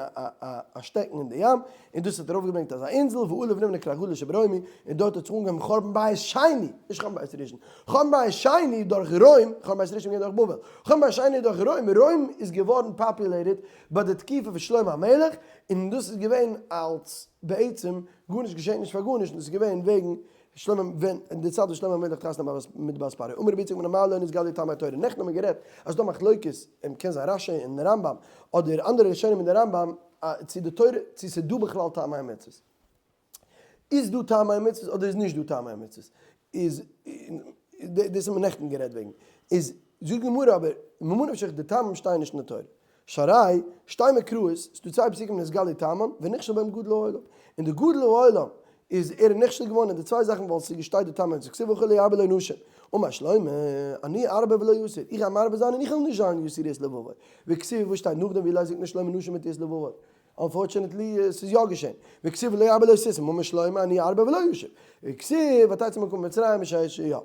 א שטעקן אין די ים און דאס האט ארויפגעברענגט אזא אינזל ועליו נבנה כרך גדול שברומי און דארט האט זיך אנגעהויבן חורבן בית שני, נישט חורבן בית ראשון, חורבן בית שני דורך רוים, חורבן בית ראשון איז געווען דורך בבל, חורבן בית שני דורך רוים, רוים איז געווארן populated ביי די תקופה פון שלמה המלך און דאס איז געווען אלס בעצם גארנישט געשעט נישט פאר גארנישט און דאס איז געווען וועגן שלמה ווען אין די צייט וואס שלמה המלך האט חתונה געהאט מיט בת פרעה, אמר רבי יצחק מן המעלה נתגלו טעמי התורה, נעכטן האבן מיר גערעדט אז ס'דא מחלוקת, און קען זיין רשי און רמב ם, אדער אנדערע ראשונים אין די רמב ם, צו די תורה, צו ס'איז דא בכלל טעמי המצוות. איז דא טעמי המצוות אדער איז נישט דא טעמי המצוות? איז, דאס האבן מיר נעכטן גערעדט וועגן. איז, זאגט די גמרא אבער, ממה נפשך די טעמים שטייען נישט אין די תורה. שהרי, שתי מקראות, ס'דא צוויי פסוקים נתגלו טעמן, ונכשל בהם גדול העולם. און די גדול העולם איז ער נכשל געווארן אין די צוויי זאכן ווייל ס'געשטייט די טעם און כתיב וכו' ירבה לו נשים. אמר שלמה, אני ארבה ולא אסיר, איך גיי מרבה זיין און איך וועל נישט זיין יתירות לבבו. וכתיב וואס שטייט נאכדעם ואולי זקנה שלמה נשים נטיות לבבו. unfortunately ס'איז יא געשען. וכתיב ולא ירבה לו סוסים. אמר שלמה, אני ארבה ולא אסיר. וכתיב ותצא מלכה ממצרים בשעה יא.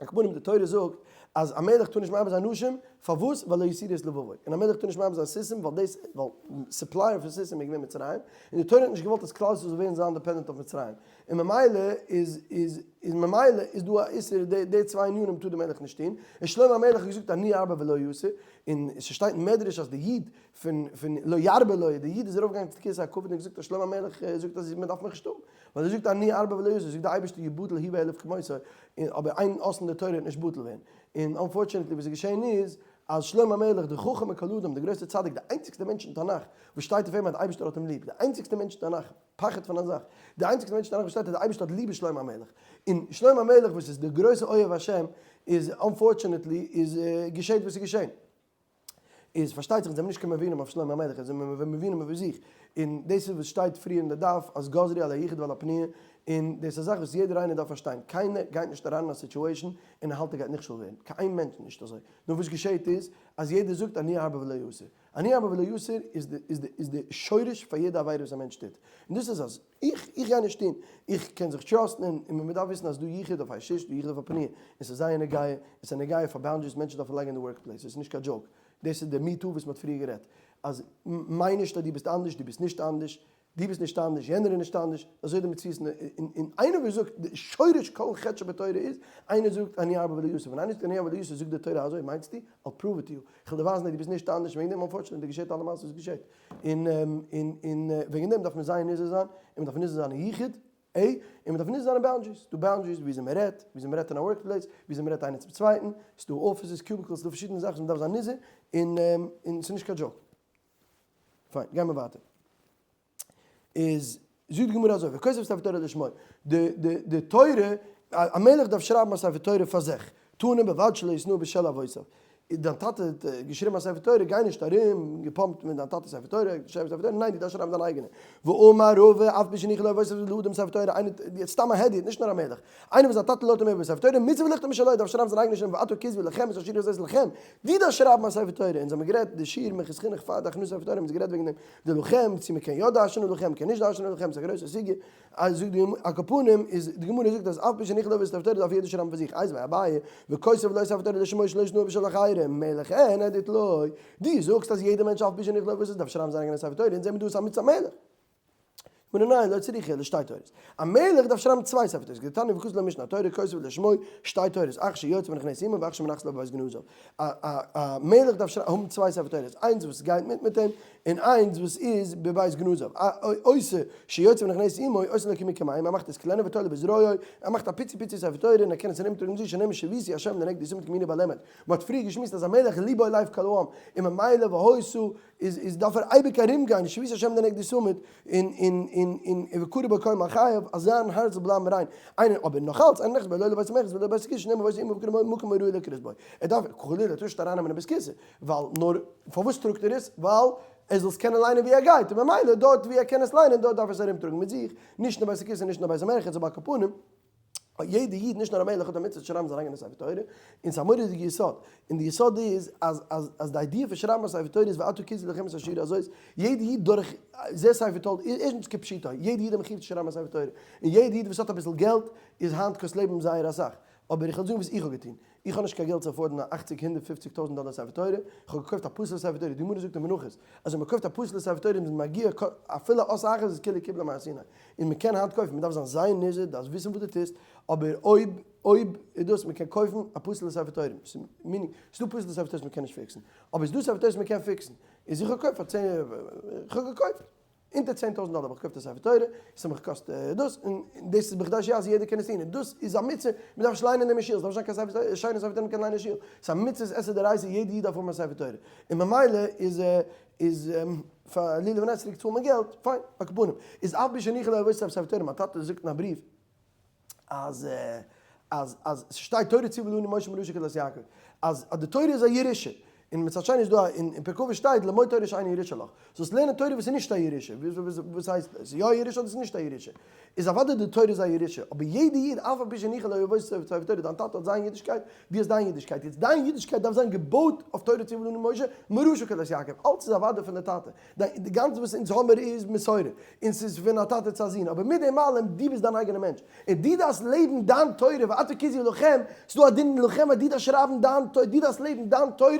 על כל פנים די תורה זאגט אז א מלך טאר נישט מרבה זיין נשים, פארוואס? ווייל לא יתירות לבבו, און א מלך טאר נישט מרבה זיין סוסים ווייל דאס ווייל supplier פון סוסים איז געווען מצרים, און די תורה האט נישט געוואלט אז כלל ישראל זאל ווערן זיין dependent אויף מצרים, און ממילא איז איז איז ממילא איז דא א איסור די די צוויי ענינים טאר די מלך נישט טון, און שלמה המלך האט געזאגט אני ארבה ולא אסיר, און ס'שטייט אין מדרש אז די איד פון פון לא ירבה לו, די איד איז ארויף געגאנגען צו כסא הכבוד און געזאגט אז שלמה המלך זאגט אז מען דארף מיך נישט האבן, ווייל ער זאגט אני ארבה ולא אסיר, זאגט די אייבערשטער יבטל הוא ואלף כמותו, און אבער איין אות אין די תורה וועט נישט בטל ווערן, און unfortunately וואס איז געשען איז, אז שלמה המלך די חכם מכל אדם, די גרויסע צדיק, די איינציגסטע מענטש אין תנך וואס שטייט אויף אים אז די אייבערשטער האט אים ליב, די איינציגסטע מענטש אין תנך, פחד פון א זאך, די איינציגסטע מענטש אין תנך וואס שטייט אז די אייבערשטער האט ליב איז שלמה המלך, און שלמה המלך וואס איז די גרויסע אוהב השם, איז unfortunately איז געשעט וואס איז געשען. איז פארשטייט זיך זענען מיר נישט קיין מבינים אויף שלמה המלך, זענען מיר מבינים אויף זיך. און דאס איז וואס שטייט פריער אין די דף אז גזרו על היחוד ועל הפניה, און דאס איז א זאך וואס יעדער איינער דארף פארשטיין, קיינער גייט נישט אריין אין א situation און ער האלט ער גייט נכשל ווערן, קיין איין מענטש נישט אזוי, נאר וואס געשעהט איז אז יעדער זאגט אני ארבה ולא אסור, אני ארבה ולא אסור איז די איז די איז די שורש פאר יעדע עבירה וואס א מענטש טוט, און דאס איז אז איך איך גיי נישט טון, איך קען זיך trust ן און און מען דארף וויסן אז ס'דא יחוד אויף אשת איש, דא יחוד אויף א פניה, און ס'איז זייער נוגע, און ס'איז נוגע פאר boundaries מענטשן דארפן לייגן אין די work place, עס איז נישט קיין joke, דאס איז די me too וואס מען האט פריער גערעדט, אז מיין נישט אז דו ביסט אנדערש, דו ביסט נישט אנדערש, דו ביסט נישט אנדערש, יענער איז נישט אנדערש, אזוי איז די מציאות, און איינער וואס זאגט די שורש כל חטא שבתורה איז, איינער זאגט אני ארבה ולא אסור, ווען איינער זאגט אני ארבה ולא אסור זאגט די תורה אזוי מיינסטו? I'll prove it to you, איך וועל דיר ווייזן אז דו ביסט נישט אנדערש, וועגן דעם unfortunately געשעט אלע מעשות וואס געשעט, און און וועגן דעם דארף מען זייער נזהר זיין, און מען דארף נזהר זיין אין יחוד, ע, און מען דארף נזהר זיין אין boundaries, ס'דא boundaries וויאזוי מען רעדט, וויאזוי מען רעדט אין א work place, וויאזוי מען רעדט איינער צום צווייטן, ס'דא offices, cubicles, ס'דא פארשידענע זאכן וואס מען דארף זיין נזהר, און און ס'איז נישט קיין joke. פיין, גיימער ווייטער. איז זאגט די גמרא אזוי, וכותב ספר תורה לשמו, די די די תורה, א מלך דארף שרייבן א ספר תורה פאר זיך, תנא ובלבד שלא יתנאה בשל אבותיו, דיין טאטע האט געשריבן א ספר תורה, גיי נישט ארום געפאמפט מיט דיין טאטע'ס ספר תורה, געשריבן ספר תורה, ניין דו דארפסט שרייבן דיין אייגענע. ואמר רבא, אף פי שהניחו לו אבותיו לאדם ספר תורה, איינער, סתם א הדיוט, נישט נאר א מלך, איינער וואס זיין טאטע לאזט אים איבער ספר תורה, מצוה לכתוב משלו, דארף שרייבן זיין אייגענע שם, ועתה כתבו לכם את השירה הזאת לכם, דו דארפסט שרייבן א ספר תורה, אונז האבן גערעדט די שיעור מנחת חינוך פאר די הכנסת ספר תורה, האבן אונז גערעדט וועגן דעם די לכם, צו מען קען יא דרש'נען לכם, מען קען נישט דרש'נען לכם, ס'איז א גרויסע סוגיא, אז זאגט די גמרא, על כל פנים איז די גמרא זאגט אז אף פי שהניחו לאבותיו ספר תורה דארף יעדער שרייבן פאר זיך, איתיביה אביי, וכותב לו ספר תורה לשמו שלא יתנאה בשל אחרים, מלך אין הדיוט לא, דו זאגסט אז יעדער מענטש אף פי שהניחו לאבותיו דארף שרייבן זיין אייגענע ספר תורה, אונז זעמיר דא עס א מצוה מלך. גמרא ניין, לא צריכא אלא שתי תורות. א מלך דארף שרייבן צוויי ספר תורות, כדתניא וכתב לו משנה התורה כותב לשמו שתי תורות, אחת שיוצאה ונכנסת עמו ואחת שמונחת לו בבית גנזיו. א א מלך דארף האבן צוויי ספר תורות, איינס וואס גייט מיט מיט אים, און איינס וואס איז בבית גנזיו. עושה שיוצאה ונכנסת עמו, עושה לו כמין כמים, ער מאכט עס קלענער ותולה בזרועו, ער מאכט א פיצי פיצי ספר תורה און ער קען עס ארומטראגן זי שנאמר שויתי השם לנגדי תמיד כי ימיני בל אמוט. מען האט פריער געשמועסט אז א מלך ליבו לב כל העם, און ממילא והיתה איז איז דארף ער אייביג ארום גיין שויתי השם לנגדי תמיד און און און און און וקרא בו כל חייו אז זיין הארץ זאל בלייבן ריין איינער אבער נאך אלץ אינו נכנס בו לא לבית המרחץ ולא לבית הכסא שנאמר והיתה עמו וקרא בו מקום הראוי לקרות בו ער דארף חלילה טאר נישט ארייננעמען אין בית כסא ווייל נאר פארוואס טראגט ער עס ווייל ער זאל עס קענען ליינען ווי ער גייט און ממילא דארט ווי ער קען עס ליינען דארט דארף ער עס ארום טראגן מיט זיך נישט אין בית הכסא נישט אין בית המרחץ אבער על כל פנים יעדע איד, נישט נאר א מלך, האט א מצוה צו שרייבן זיין אייגענע ספר תורה, און ס'איז א מורא'דיגע יסוד, און די יסוד איז אז אז אז די idea פון שרייבן א ספר תורה איז ועתה כתבו לכם את השירה הזאת, יעדע איד דורך זה ספר תורה, ערשטנס כפשוטו, יעדע איד איז מחויב צו שרייבן א ספר תורה, און יעדע איד וואס האט אביסל געלט איז היינט קאסט לעבן זייער אסאך, אבער איך וועל זאגן וואס איך האב געטון, איך האב נישט קיין געלט צו afford ן א אכציג הונדערט פופציג טויזנט דאלער ספר תורה, איך האב געקויפט א פסול'ע ספר תורה, די גמרא זאגט אין מנחות אז ווען מען קויפט א פסול'ע ספר תורה איז מען מגיה אפילו אות אחת איז כאילו קיבלה מהר סיני, און מען קען היינט קויפן, מען דארף זיין זייער נזהר, דארפסט וויסן וואס דו טוסט, אבער אויב אויב איז דאס מען קען קויפן א פסול'ע ספר תורה, meaning ס'איז דא פסול'ע ספר תורות מען קען נישט fix ן, אבער ס'איז דא ספר תורות מען קען fix ן, איז איך האב געקויפט פאר צען, איך האב געקויפט. אונטער 10,000 דאלער האב איך געקויפט א ספר תורה, עס האט מיך געקאסט דאס, און דאס איז בכדי שיעשה יעדער קען עס טון, און דאס איז א מצוה, מען דארף נישט ליינען דעם אין שול, עס דארף נישט זיין קיין שיינע ספר תורה מען קען ליינען אין שול, עס איז א מצוה עשה דאורייתא יעדע איד דארף האבן א ספר תורה, און ממילא איז איז פאר לולב און אתרוג צאלט מען געלט, פיין, על כל פנים, איז אף פי שהניחו לו אבותיו ספר תורה, מיין טאטע זאגט אין א בריוו אז אז אז ס'שטייט תורה ציוה לנו משה מורשה קהלת יעקב, אז אז די תורה איז א ירושה, און מצד שני איז דא א אין פרקי אבות שטייט למוד תורה שאינה ירושה לך, זאלסט לערנען תורה וואס איז נישט א ירושה, וואס הייסט עס איז יא א ירושה אדער עס איז נישט א ירושה, איז אוודאי די תורה איז א ירושה, אבער יעדע איד אף על פי שהניחו לו אבותיו ספר תורה, דיין טאטע האט זיין אידישקייט, דו האסט דיין אידישקייט, יעצט דיין אידישקייט דארף זיין געבויט אויף תורה ציוה לנו משה מורשה קהלת יעקב, אלץ איז אוודאי פון די טאטע, די גאנצע וואס אונז האמער איז מסורה, און ס'איז פון א טאטע צו א זון, אבער מיט דעם אלעם, דו ביסט דיין אייגענע מענטש, און דו דארפסט לעבן דיין תורה, ועתה כתבו לכם, ס'איז דא א דין לכם אז דו דארפסט שרייבן דיין תורה, דו דארפסט לעבן דיין תורה,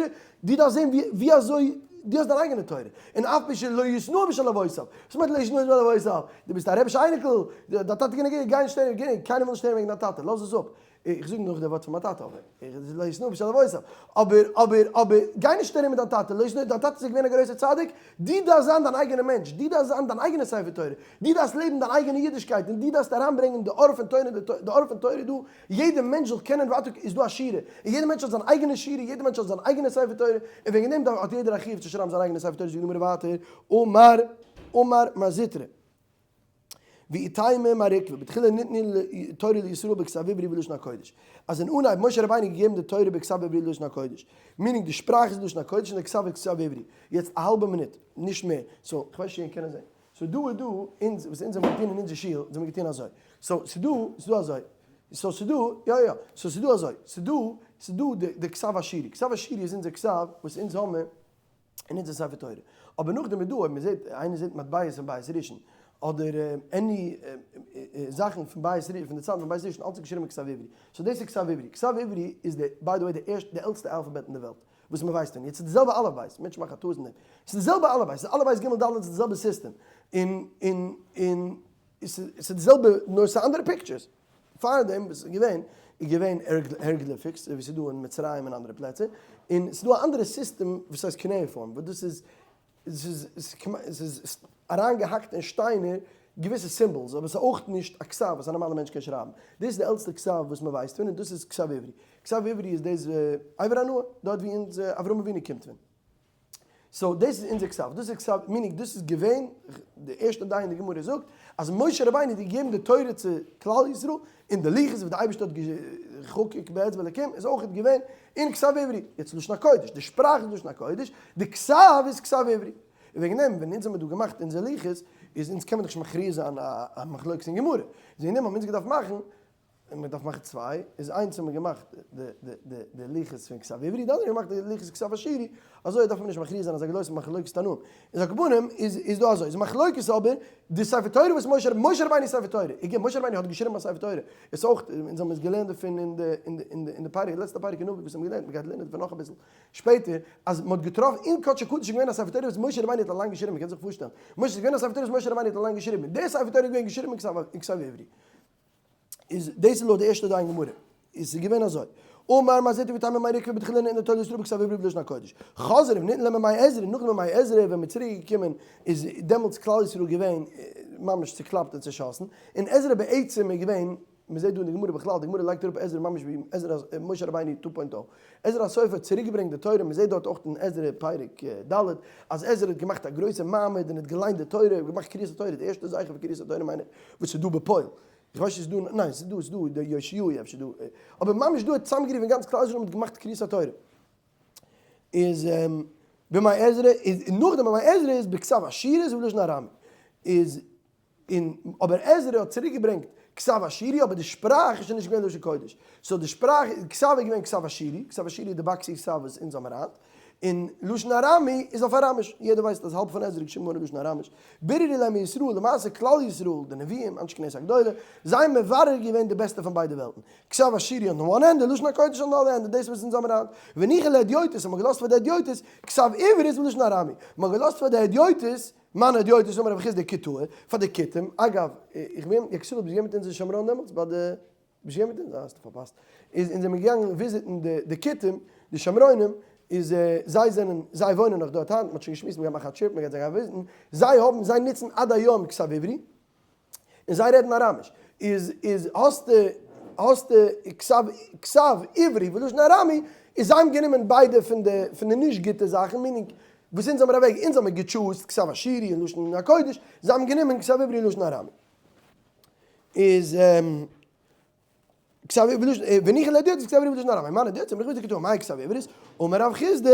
דו דארפסט זען ווי אזוי דו האסט דיין אייגענע תורה, און אף פי שלא יתנאה בשל אבותיו, וואס מיינט לא יתנאה בשל אבותיו? דו ביסט א רבי'שע אייניקל, דיין טאטע קען גיין שטערן, קיינער וויל נישט הערן וועגן דיין טאטע, לאז עס אפ, איך זאג נאך די ווארט פון מיין טאטע אבער איך לא יתנאה בשל אבותיו אבער אבער אבער גיי נישט ארום מיט דיין טאטע לא יתנאה דיין טאטע איז געווען א גרויסער צדיק דו דארפסט זיין דיין אייגענע מענטש דו דארפסט זיין דיין אייגענע ספר תורה דו דארפסט לעבן דיין אייגענע אידישקייט און דו דארפסט אריינברענגען די אור פון תורה די אור פון תורה דא יעדע מענטש זאל קענען ווייטער איז דא א שירה און יעדע מענטש האט זיין אייגענע שירה יעדע מענטש האט זיין אייגענע ספר תורה און וועגן דעם דארף האט יעדער א חיוב צו שרייבן זיין אייגענע ספר תורה זאגט די גמרא ווייטער אמר אמר מר זוטרא. ואיתימא מר עוקבא, בתחילה ניתנה תורה לישראל בכתב עברי ולשון הקודש. אז אין אנהייב משה רבינו געגעבן די תורה בכתב עברי ולשון הקודש. meaning די שפראך איז לשון הקודש און די כתב איז כתב עברי. יעצט א האלבע מינוט, נישט מער. so, כ'ווייס נישט צו ענק קענען זען. so דא איז דא אונז וואס אונז האבן געטון אין אונזער שול, אונז האבן געטון אזוי. so ס'דא, ס'דא אזוי. so ס'דא, יא יא, so ס'דא אזוי. ס'דא, ס'דא די די כתב אשורי. כתב אשורי איז אונזער כתב וואס אונז האבן אין אונזער ספר תורה. אבער נאכדעם איז דא אויב מ'זעט, איינער זעט מטבעות פון בית ראשון, אדער any זאכן פון בית ראשון, פון די צייטן פון בית ראשון, אלץ איז געשריבן כתב עברי. so דאס איז כתב עברי. כתב עברי איז די, by the way, די ערשטע, די עלטסטע אלפאבעט אין די וועלט. וואס מען ווייסט פון יעצט איז די זעלבע אלף בית, מענטשן מאכן א טעות אין דעם, ס'איז די זעלבע אלף בית, ס'איז אלף בית גימל דלת ס'איז די זעלבע סיסטעם, און און און ס'איז די זעלבע נאר ס'איז אנדערע pictures, פארדעם וואס איז געווען איז געווען hieroglyphics ווי ס'איז דא אין מצרים און אנדערע פלעצער, און ס'איז דא א אנדערע סיסטעם וואס הייסט cuneiform וואס דאס איז ס'איז אריינגעהאקט אין שטיינער געוויסע symbols, אבער ס'איז אויך נישט א כתב וואס א נארמאלער מענטש קען שרייבן. דאס איז די עלטסטע כתב וואס מען ווייסט פון, און דאס איז כתב עברי. כתב עברי איז דאס עבר הנהר, דארט ווי אונז אברהם אבינו קומט פון. so דאס איז אונזער כתב, דאס איז כתב, meaning דאס איז געווען די ערשטע דיין די גמרא זאגט אז משה רבינו האט געגעבן די תורה צו כלל ישראל, און די לוחות וואס די אייבערשטער האט געחוקק באצבע אלקים איז אויך געווען אין כתב עברי, יעצט לשון הקודש, די שפראך איז לשון הקודש, די כתב איז כתב עברי, און וועגן דעם ווען אונז האמיר דא געמאכט אונזער לוחות איז אונז קען מען דאך נישט מכריע זיין א מחלוקת אין גמרא, איז וועגן דעם האבן אונז געדארפט מאכן און מען דארף מאכן צוויי, איז איינס האט מען געמאכט די לוחות פון כתב עברי, די אנדערע געמאכט די לוחות כתב אשורי, אזוי דארף מען נישט מכריע זיין אזא גרויסע מחלוקת תנאים. איז על כל פנים איז איז דא אזוי, איז מחלוקת אבער די ספר תורה וואס משה משה רבינו ספר תורה, איך משה רבינו האט געשריבן א ספר תורה, איז אויך, אונז האבן עס געלערנט דערפון אין די אין די אין די אין די פרק, לעצטע פרק אין נביא וואס האבן געלערנט, מען גייט לערנען דערפון נאך אביסל שפעטער, אז מען האט געטראפן אין קדשי קדשים איז געווען א ספר תורה וואס משה רבינו האט אליין געשריבן, מען קען זיך פארשטעלן, משה איז געווען א ספר תורה וואס משה רבינו האט אליין געשריבן, און די ספר תורה איז געווען געשריבן אין כתב עברי. איז דאס איז לויט די ערשטע דעה אין גמרא, איז ס'איז געווען אזוי, אמר מר זוטרא ואיתימא מר עוקבא בתחילה ניתנה תורה לישראל בכתב עברי ובלשון הקודש, חזרו וניתנה להם בימי עזרא, נאכדעם בימי עזרא ווען מ'איז צוריק געקומען איז דעמאלטס כלל ישראל געווען ממש צוקלאפט און צושאסן, און עזרא בעצם איז געווען, מ'זעט דא אין די גמרא בכלל, די גמרא לייגט אראפ עזרא ממש ווי עזרא משה רבינו two point o, עזרא הסופר האט צוריק געברענגט די תורה, מ'זעט דארט אויך אין עזרא פרק ד' אז עזרא האט געמאכט א גרויסע מעמד און האט געליינט די תורה, געמאכט קריאת התורה, די ערשטע זכר פון קריאת התורה מיין איך וואס איז דא בפועל, איך ווייס נישט צו ס'איז דא, ניין ס'איז דא, ס'איז דא די יאשיהו אפשר דא, אבער ממש דא האט צוזאמגערופן גאנץ כלל ישראל און מ'האט געמאכט קריאת התורה. איז בימי עזרא, איז נאכדעם בימי עזרא איז בכתב אשורית ובלשון ארמי. איז און אבער עזרא האט צוריק געברענגט כתב אשורי אבער די שפראך איז שוין נישט געווען לשון קודש. so די שפראך, כתב איז געווען כתב אשורי, כתב אשורי איז די boxy כתב וואס אונז האמיר היינט. און לשון ארמי איז אויף אראמיש, יעדער ווייסט אז האלב פון עזרא איז געשריבן געווארן אין לשון אראמיש. ביררו להם ישראל, למעשה כלל ישראל, די נביאים, אנשי כנסת הגדולה, זיי האבן מברר געווען די בעסטע פון ביידע וועלטן. כתב אשורי on one hand און לשון הקודש on the other hand, דאס וואס אונז האבן היינט. והניחו להדיוטות, האט מען געלאזט פאר די הדיוטות, כתב עברית ולשון ארמי. מען האט געלאזט פאר די הדיוטות, מאן הדיוטות אמר רב חסדא כותאי, פאר די כותים, אגב, איך בין, יקותיאל ביסט געווען מיט אונז אין שומרון דעמאלטס ביי די. ביסט געווען מיט אונז? אה, האסטו פארפאסט. איז אונז זעמיר געגאנגען וויזיטן די די כותים, די שומרונים, איז זיי זענען, זיי וואוינען נאך דארט היינט, מ'האט שוין געשמועסט מ'גייט מאכן א trip, מ'גייט זיי גיין וויזיטן, זיי האבן, זיי נוצן עד היום כתב עברי, און זיי רעדן אראמיש. איז איז האסטו האסטו כתב כתב עברי ולשון ארמי, איז זיי האבן גענומען ביידע פון די פון די נישט גוטע זאכן, meaning וואס אונז האמיר אוועק, אונז האמיר געטשוזט כתב אשורי און לשון הקודש, זיי האבן גענומען כתב עברי און לשון ארמי. איז כתב עברית והניחו להדיוטות כתב עברית ולשון ארמי מאן הדיוטות אמר רב חסדא כותאי מאי כתב עברית אמר רב חסדא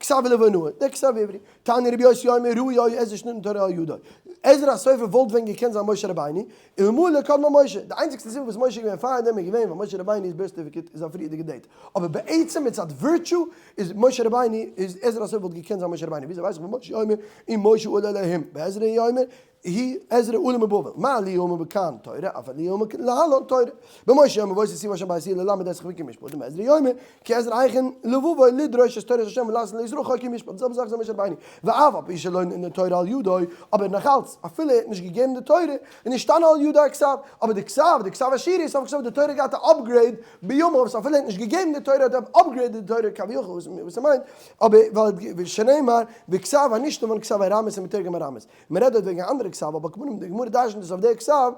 כתב לבונאי דער כתב עברי תניא רבי יוסי אומר ראוי היה עזרא שניתנה תורה על ידו עזרא הסופר וואלט ווען געקענט זיין משה רבינו אלמלא קדמה משה די איינציגסטע סיבה וואס משה איז געווען פאר דעם איז געווען ווייל משה רבינו'ס birth certificate איז א פריערדיגע date אבער בעצם מצד virtue איז משה רבינו איז עזרא הסופר וואלט געקענט זיין משה רבינו וויאזוי ווייס איך במשה אומר אם משה עלה אלהים בעזרא אומר הוא עזרא עלה מבבל, מה לי אמר בכאן תורה, אף לי אמר להלן תורה. במשה יאמר ואותו ציוה השם בעת ההיא ללמד את חוקי משפטים, בעזרא יאמר כי עזרא הכין לבבו לדרוש את תורת השם ולעשות לישראל חוקי משפט, די זעלבע זאך איז משה רבינו, ואף על פי שלא ניתנה תורה על ידו, אבער נאכאלץ, אפילו ער האט נישט געגעבן די תורה, איז נשתנה על ידו הכתב, אבער די כתב, די כתב אשורי, סוף כל סוף האט די תורה געהאט א upgrade בימיו, so אפילו ער האט נישט געגעבן די תורה האט ער upgraded די תורה כביכול, וואס ער מיינט, אבער ווייל שנאמר, וכתב הנשתמר כתב ארמית ומתרגם ארמית. מען רעדט דארט וועגן א אנדערע כתב, אבער כמובן די גמרא דרשנ'ט עס אויף די כתב,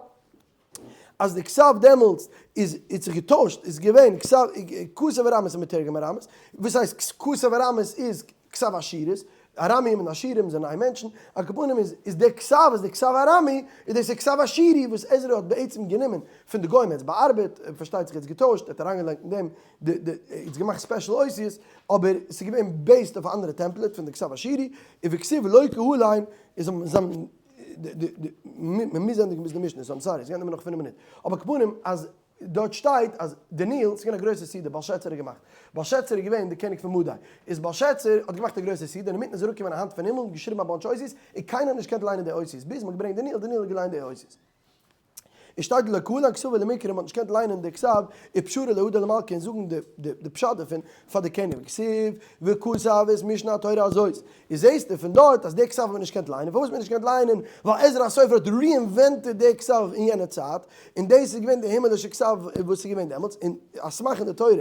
אז די כתב דעמאלטס איז האט זיך געטוישט, איז געווען כתב כתב ארמית און מתרגם ארמית, וואס הייסט כתב ארמית איז כתב אשורית, ארמים און אשורים זענען איין מענטשן, על כל פנים איז איז די כתב איז די כתב ארמי, איז דאס די כתב אשורי וואס עזרא האט בעצם גענומען פון די גוים, ער האט עס באארבעט, פארשטייט זיך ער האט עס געטוישט, ער האט אריינגעלייגט אין דעם די די ער האט געמאכט special אותיות, אבער עס איז געווען based אויף א אנדערע template פון די כתב אשורי, און וכתיב לא כהליין איז האבן זיי האבן. מען מוז ענדיגן ביז די משנה, so I'm sorry, ס'גייט נעמען נאך פינף מינוט, אבער כפנים אז דארט שטייט אז דניאל, ס'איז געווען א גרויסע סעודה, בלשאצר האט געמאכט, בלשאצר איז געווען די קעניג פון מדי, איז בלשאצר האט געמאכט א גרויסע סעודה, אינמיטן איז אראפגעקומען א האנט פון הימל און געשריבן א bunch אותיות, און קיינער האט נישט געקענט ליינען די אותיות, ביז מ'האט געברענגט דניאל, דניאל האט געליינט די אותיות. עס שטייט לא קלן כתבא למקרא, מ'האט נישט געקענט ליינען די כתב, ופשרא להדר למלכא און זאגן די פשט דערפון פאר די קעניג, וכתיב וכתב את משנה התורה הזאת, איז זעהסטו פון דארט אז די כתב האט מען נישט געקענט ליינען, פארוואס האט מען נישט געקענט ליינען? ווייל עזרא הסופר האט reinvented די כתב אין יענע צייט, און דאס איז געווען די הימעלישע כתב וואס איז געווען דעמאלטס, און א סמך אין די תורה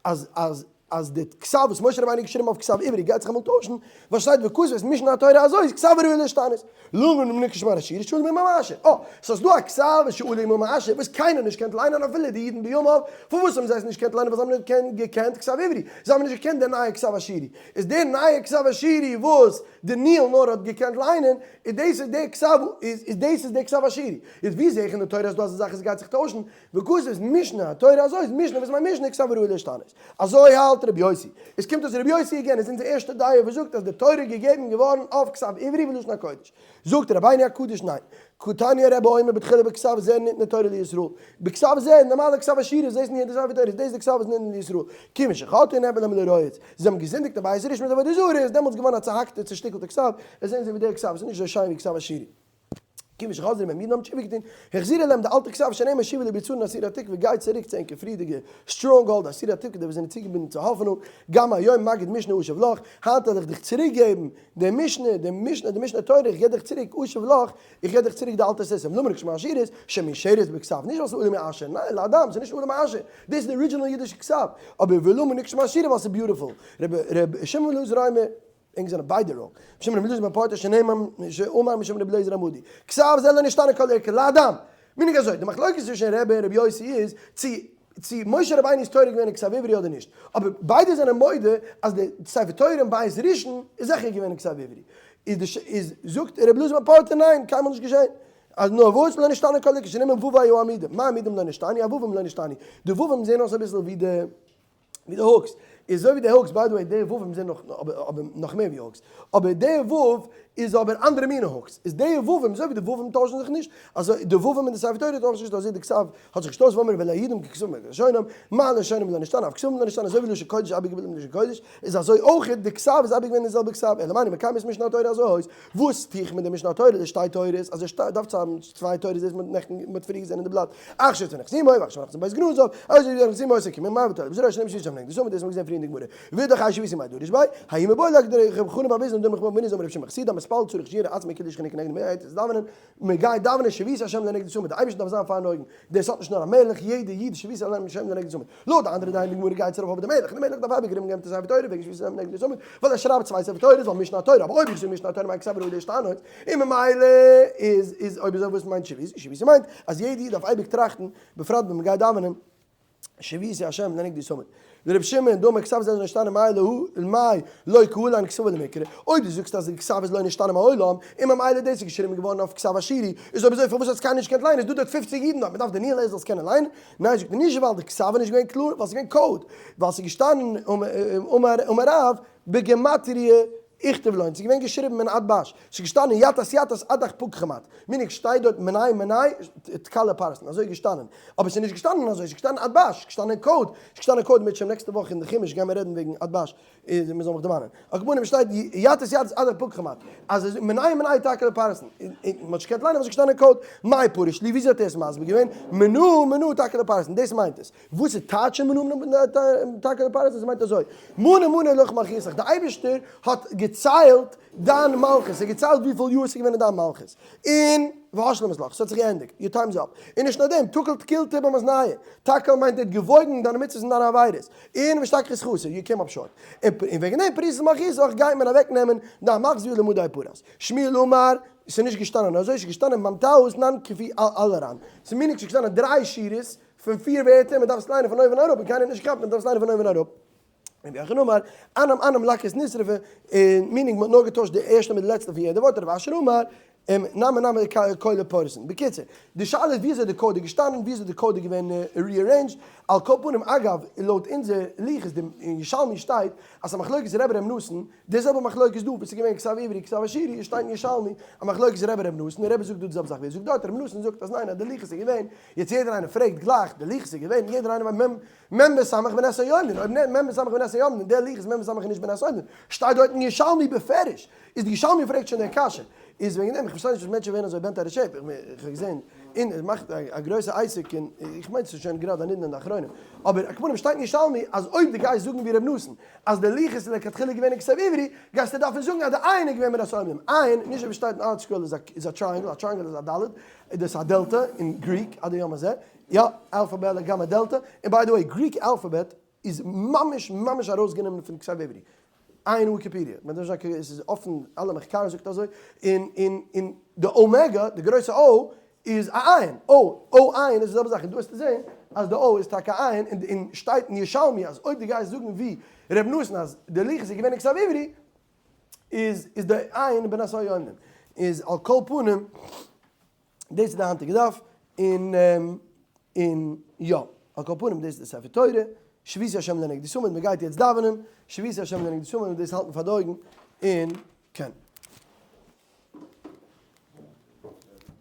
אז אז אז די כתב וואס משה רבינו האט געשריבן אויף כתב עברי גייט זיך אמאל טוישן, ווייל שטייט וכתב את משנה התורה הזאת איז כתב הראוי להשתנות, למה נקרא שמה אשורי שעלו עמו מאשור, אה, סאיז דא א כתב שעלו עמו מאשור וואס קיינער נישט קענט ליינען אפילו די אידן בימיו, פארוואס האבן זיי עס נישט געקענט ליינען ווייל זיי האבן נישט געקענט כתב עברי, זיי האבן נישט געקענט די נייע כתב אשורי, איז די נייע כתב אשורי וואס דניאל נאר האט געקענט ליינען, איז דאס איז די כתב איז דאס איז די כתב אשורי, איז ווי זעה איך אין די תורה אז דא אזא זאך עס גייט זיך טוישן, וכתב את משנה התורה הזאת איז משנה וואס מיינט משנה כתב הראוי להשתנות. אזוי האלט רבי יוסי. עס קומט אויס רבי יוסי again איז אונזער ערשטע דעה וואס זאגט אז די תורה איז געגעבן געווארן אויף כתב עברי ולשון הקודש. זאגט רבינו הקדוש ניין. קתני רבי אומר בתחילה בכתב זה ניתנה תורה לישראל. בכתב זה, נארמאלע כתב אשורי, זעסט נישט די ספר תורה, איז דאס די כתב וואס ניתנה לישראל. כיוון שחטאו נאבד להם לרועץ. זיי האבן געזינדיגט אין בית ראשון מיט עבודה זרה, איז דעמאלטס געווארן א צוהאקטע צושטיקלטע כתב, עס זעהן זיי ווי דער כתב, עס איז נישט אזוי שיין ווי כתב אשורי. כיוון שחזרו בהם אידן האבן תשובה געטון, החזירו להם די אלטע כתב שנאמר שובו לביצרון עתירי התקוה, גייט צוריק צו ענקער פריערדיגע stronghold עתירי התקוה די וואס זענען צוגעבינדן צו האפענונג, גם היום מגיד משנה אשיב לך, היינט וועל איך דיך צוריק געבן די משנה, די משנה, די משנה תורה, איך געב דיך צוריק אשיב לך, איך געב דיך צוריק די אלטע סיסטעם, למה נקרא שמה אשורית, שמיושרת בכתב, נישט ווייל ס'איז עלה מאשור, ניין, לאדם, ס'איז נישט עלה מאשור, דאס איז די original אידישע כתב, אבער ולמה נקרא שמה אשורית ווייל ס'איז beautiful, ר' שמעון אלעזר אומר. ענק זענען ביידע wrong. משום רבי אלעזר בן פרטא שנאמר שאמר משום רבי אליעזר המדי. כתב זה לא נשתנה כל ערכו לאדם. meaning אזוי, די מחלוקת צווישן רבי און רבי יוסי איז צו צו משה רבינו'ס תורה איז געווען אין כתב עברי אדער נישט. אבער ביידע זענען מודה אז די ספר תורה אין בית ראשון איז זיכער געווען אין כתב עברי. איז די איז זאגט רבי אלעזר בן פרטא ניין, קיינמאל נישט געשען. אז נאר וואס לא נשתנה כל ערכו שנאמר וווי העמידים. מה עמידים לא נשתנו, הווים לא נשתנו. די ווים זעהן אויס אביסל ווי די. ווי די hooks, איז אזוי ווי די hooks, by the way די ווים זענען נאך אבער נאך מער ווי hooks, אבער די וו איז אבער אנדערע מינע hooks, איז די ווים אזוי ווי די ווים טוישן זיך נישט, אזוי די ווים אין די ספר תורה טוישן זיך נישט, אזוי די כתב האט זיך געשטויסן ואמר וליהודים ככתבם כלשונם, מה לשונם לא נשתנה אף כתבם לא נשתנה, אזוי ווי לשון קודש איז אייביג געבליבן לשון קודש, איז אזוי אויך די כתב איז אייביג געווען די זעלבע כתב, אלא מאי אני מקיים את משנה התורה הזאת, וואס טו איך מיט די משנה התורה, די שתי תורות, אז ער דארף צו האבן צוויי תורות דאס מ'האט נעכטן מ'האט פריער געזען אין די בלאט, עכשיו תנחסים אויב עכשיו נחסים בית גנוזו, אז יהודה נחסים אויס כמין מים ותורה בזרוע שנים שיש שם נגד סומא דאס האט מען געזען פריער אין די גמרא, ודאך אי שביסי מאי דריש ביי, האי מבוי לק דרך רב חנא בר ביזנא דמך בן זומר רב שמעון חסידא מספל צריך שיראה עצמו כאילו שכינה כנגד מי הייתי דאווענען, מען גייט דאווענען שויתי השם לנגדי תמיד, די אייבערשטער דארף זיין פארן אויגן, דאס האט נישט נאר א מלך, יעדע איד שויתי השם לנגדי תמיד. לויט די אנדערע דעה אין די גמרא גייט עס ארויף אויף די מלך, די מלך דארף אייביג ארום גיין מיט א ספר תורה וועגן שויתי השם לנגדי תמיד, ווייל ער שרייבט צוויי ספר תורות ווייל משנה התורה, אבער אויב איך זאג משנה התורה מיינט כתב הראוי להשתנות, און ממילא איז איז אויב אזוי וואס מיינט שויתי? שויתי מיינט אז יעדע איד דארף אייביג טראכטן, בפרט ווען מען גייט דאווענען, שויתי השם לנגדי תמיד. ורבי שמעון דאמר כתב זה לא נשתנה מאי להא מאי לא קלן כתבא למקרא, אויב דו זאגסט אז די כתב איז לא נשתנה מעולם, און ממילא דאס איז געשריבן געווארן אויף כתב אשורי, איז אויב אזוי פארוואס האט עס קיינער נישט געקענט ליינען, איז דא דארט פופציג אידן דארט, מען דארף דניאל ער זאל עס קענען ליינען? ניין זאגט ער נישט ווייל די כתב איז נישט געווען קלאר, ווייל עס איז געווען code, ווייל עס איז געשטאנען אמר רב בגימטריא איכתב לון, ס'איז געווען געשריבן אין אתב"ש, ס'איז געשטאנען יתת יתת עדך פקחמת, meaning שטייט דארט מנה מנה תקע לפרסין, אזוי איז געשטאנען, אבער ס'איז נישט געשטאנען אזוי, ס'איז געשטאנען אתב"ש, ס'איז געשטאנען code, ס'איז געשטאנען code מירצעשעם נעקסטע וואך אין די חומש גיימער רעדן וועגן אתב"ש, איז מ'זאל מיך דערמאנען. על כל פנים שטייט יתת יתת עדך פקחמת, אז עס מנה מנה תקע לפרסין, און מ'האט נישט געקענט ליינען ווייל ס'איז געשטאנען code, מאי פירוש לי וויאזוי האט ער עס מסביר געווען, מנה מנה תקע לפרסין, דאס מיינט עס. וואס איז טייטש מנה מנה תקע לפרסין? עס מיינט אזוי, מנה מנה לך מלכותך, די אייבערשטער האט געציילט דיין מלכות, ער האט געציילט וויפיל יאר עס איז געווען אין דיין מלכות, און והשלם את לך, עס האט זיך געענדיגט, your time is up, און נישט נאר דעם, תקל תקילתא במאזניא, תקל מיינט ער האט געוואויגן דיינע מצוות און דיינע עבירות, און ואשתכח חסר, you came up short, און וועגן דעם פריסת מלכותך גייט מען אוועק נעמען דיין מלכות ויהי למדי פרס. שמואל אמר, עס איז נישט געשטאנען אזוי, עס איז געשטאנען במטאות נן כפי אלרן, עס איז meaning עס איז געשטאנען דריי שורות, פון פיר ווערטער, מען דארף עס ליינען פון אויבן אראפ, און קיינער האט נישט געכאפט, מען דארף עס ליינען פון אויבן אראפ. רבי יוחנן אמר, אנן אנן לקות נשרפה, און meaning מען האט נאר געטוישט די ערשטע מיט די לעצטע פון יעדע ווארט, רב אשר אמר, נמי נמי כולא פורסין. בקיצור, די שאלה איז ווי אזוי די code איז געשטאנען, ווי אזוי די code איז געווען rearranged. על כל פנים, אגב, לויט אונזער לוחות, די אין ירושלמי שטייט אז ס'א מחלוקת רבי ר' נתן, די זעלבע מחלוקת דא וואס איז געווען כתב עברי כתב אשורי, עס שטייט אין ירושלמי א מחלוקת רבי ר' נתן, און רבי זאגט דא די זעלבע זאך ווי ער זאגט דארט, ר' נתן זאגט אז ניין אז די לוחות איז געווען, יעצט יעדער איינער פרעגט גלייך, די לוחות איז געווען, יעדער איינער ווייסט מ מ וסמך בנס היומין, אויב מ מ וסמך בנס היומין, די לוחות מ וסמך איז נישט בנס היומין, שטייט דארט אין ירושלמי בפירוש, איז די ירושלמי פרעגט שוין די קשיא, איז וועגן דעם, איך פארשטיי נישט וואס מענטשן ווערן אזוי bent out of shape, איך האב געזען און ער מאכט א גרויסע עסק און איך מיין ס'איז שוין גראדע א נידון אין די אחרונים, אבער על כל פנים שטייט אין ירושלמי אז אויב דו גייסט זאגן ווי ר' נתן אז די לוחות איז לכתחילה געווען אין כתב עברי, גייסטו דארפן זאגן אז די עין איז געווען בנס העומדים, עין, נישט ווי שטייט אין ArtScroll איז א triangle, א triangle איז א ד', דאס איז א דעלטא אין Greek עד היום הזה, יא, אלפא בעלא גאמא דעלטא, און by the way Greek alphabet איז ממש ממש ארויסגענומען פון כתב עברי, עיין וויקיפעדיע, מען דארף נישט זיין עס איז אפן אלע מחקר זאגט אזוי, און און און די אומעגא די גרויסע O איז א עין, O O עין איז די זעלבע זאך, און דא וועסטו זען אז די O איז טאקע א עין, און און שטייט אין ירושלמי אז אויב דו גייסט זאגן ווי ר' נתן אז די לוחות איז געווען אין כתב עברי איז איז די עין בנס העומדים, איז על כל פנים דאס איז די היינטיגע דף, און און יא, על כל פנים דאס איז די ספר תורה, שויתי השם לנגדי תמיד, מען גייט יעצט דאווענען, שויתי השם לנגדי תמיד, און דאס האלטן פאר די אויגן, און כן.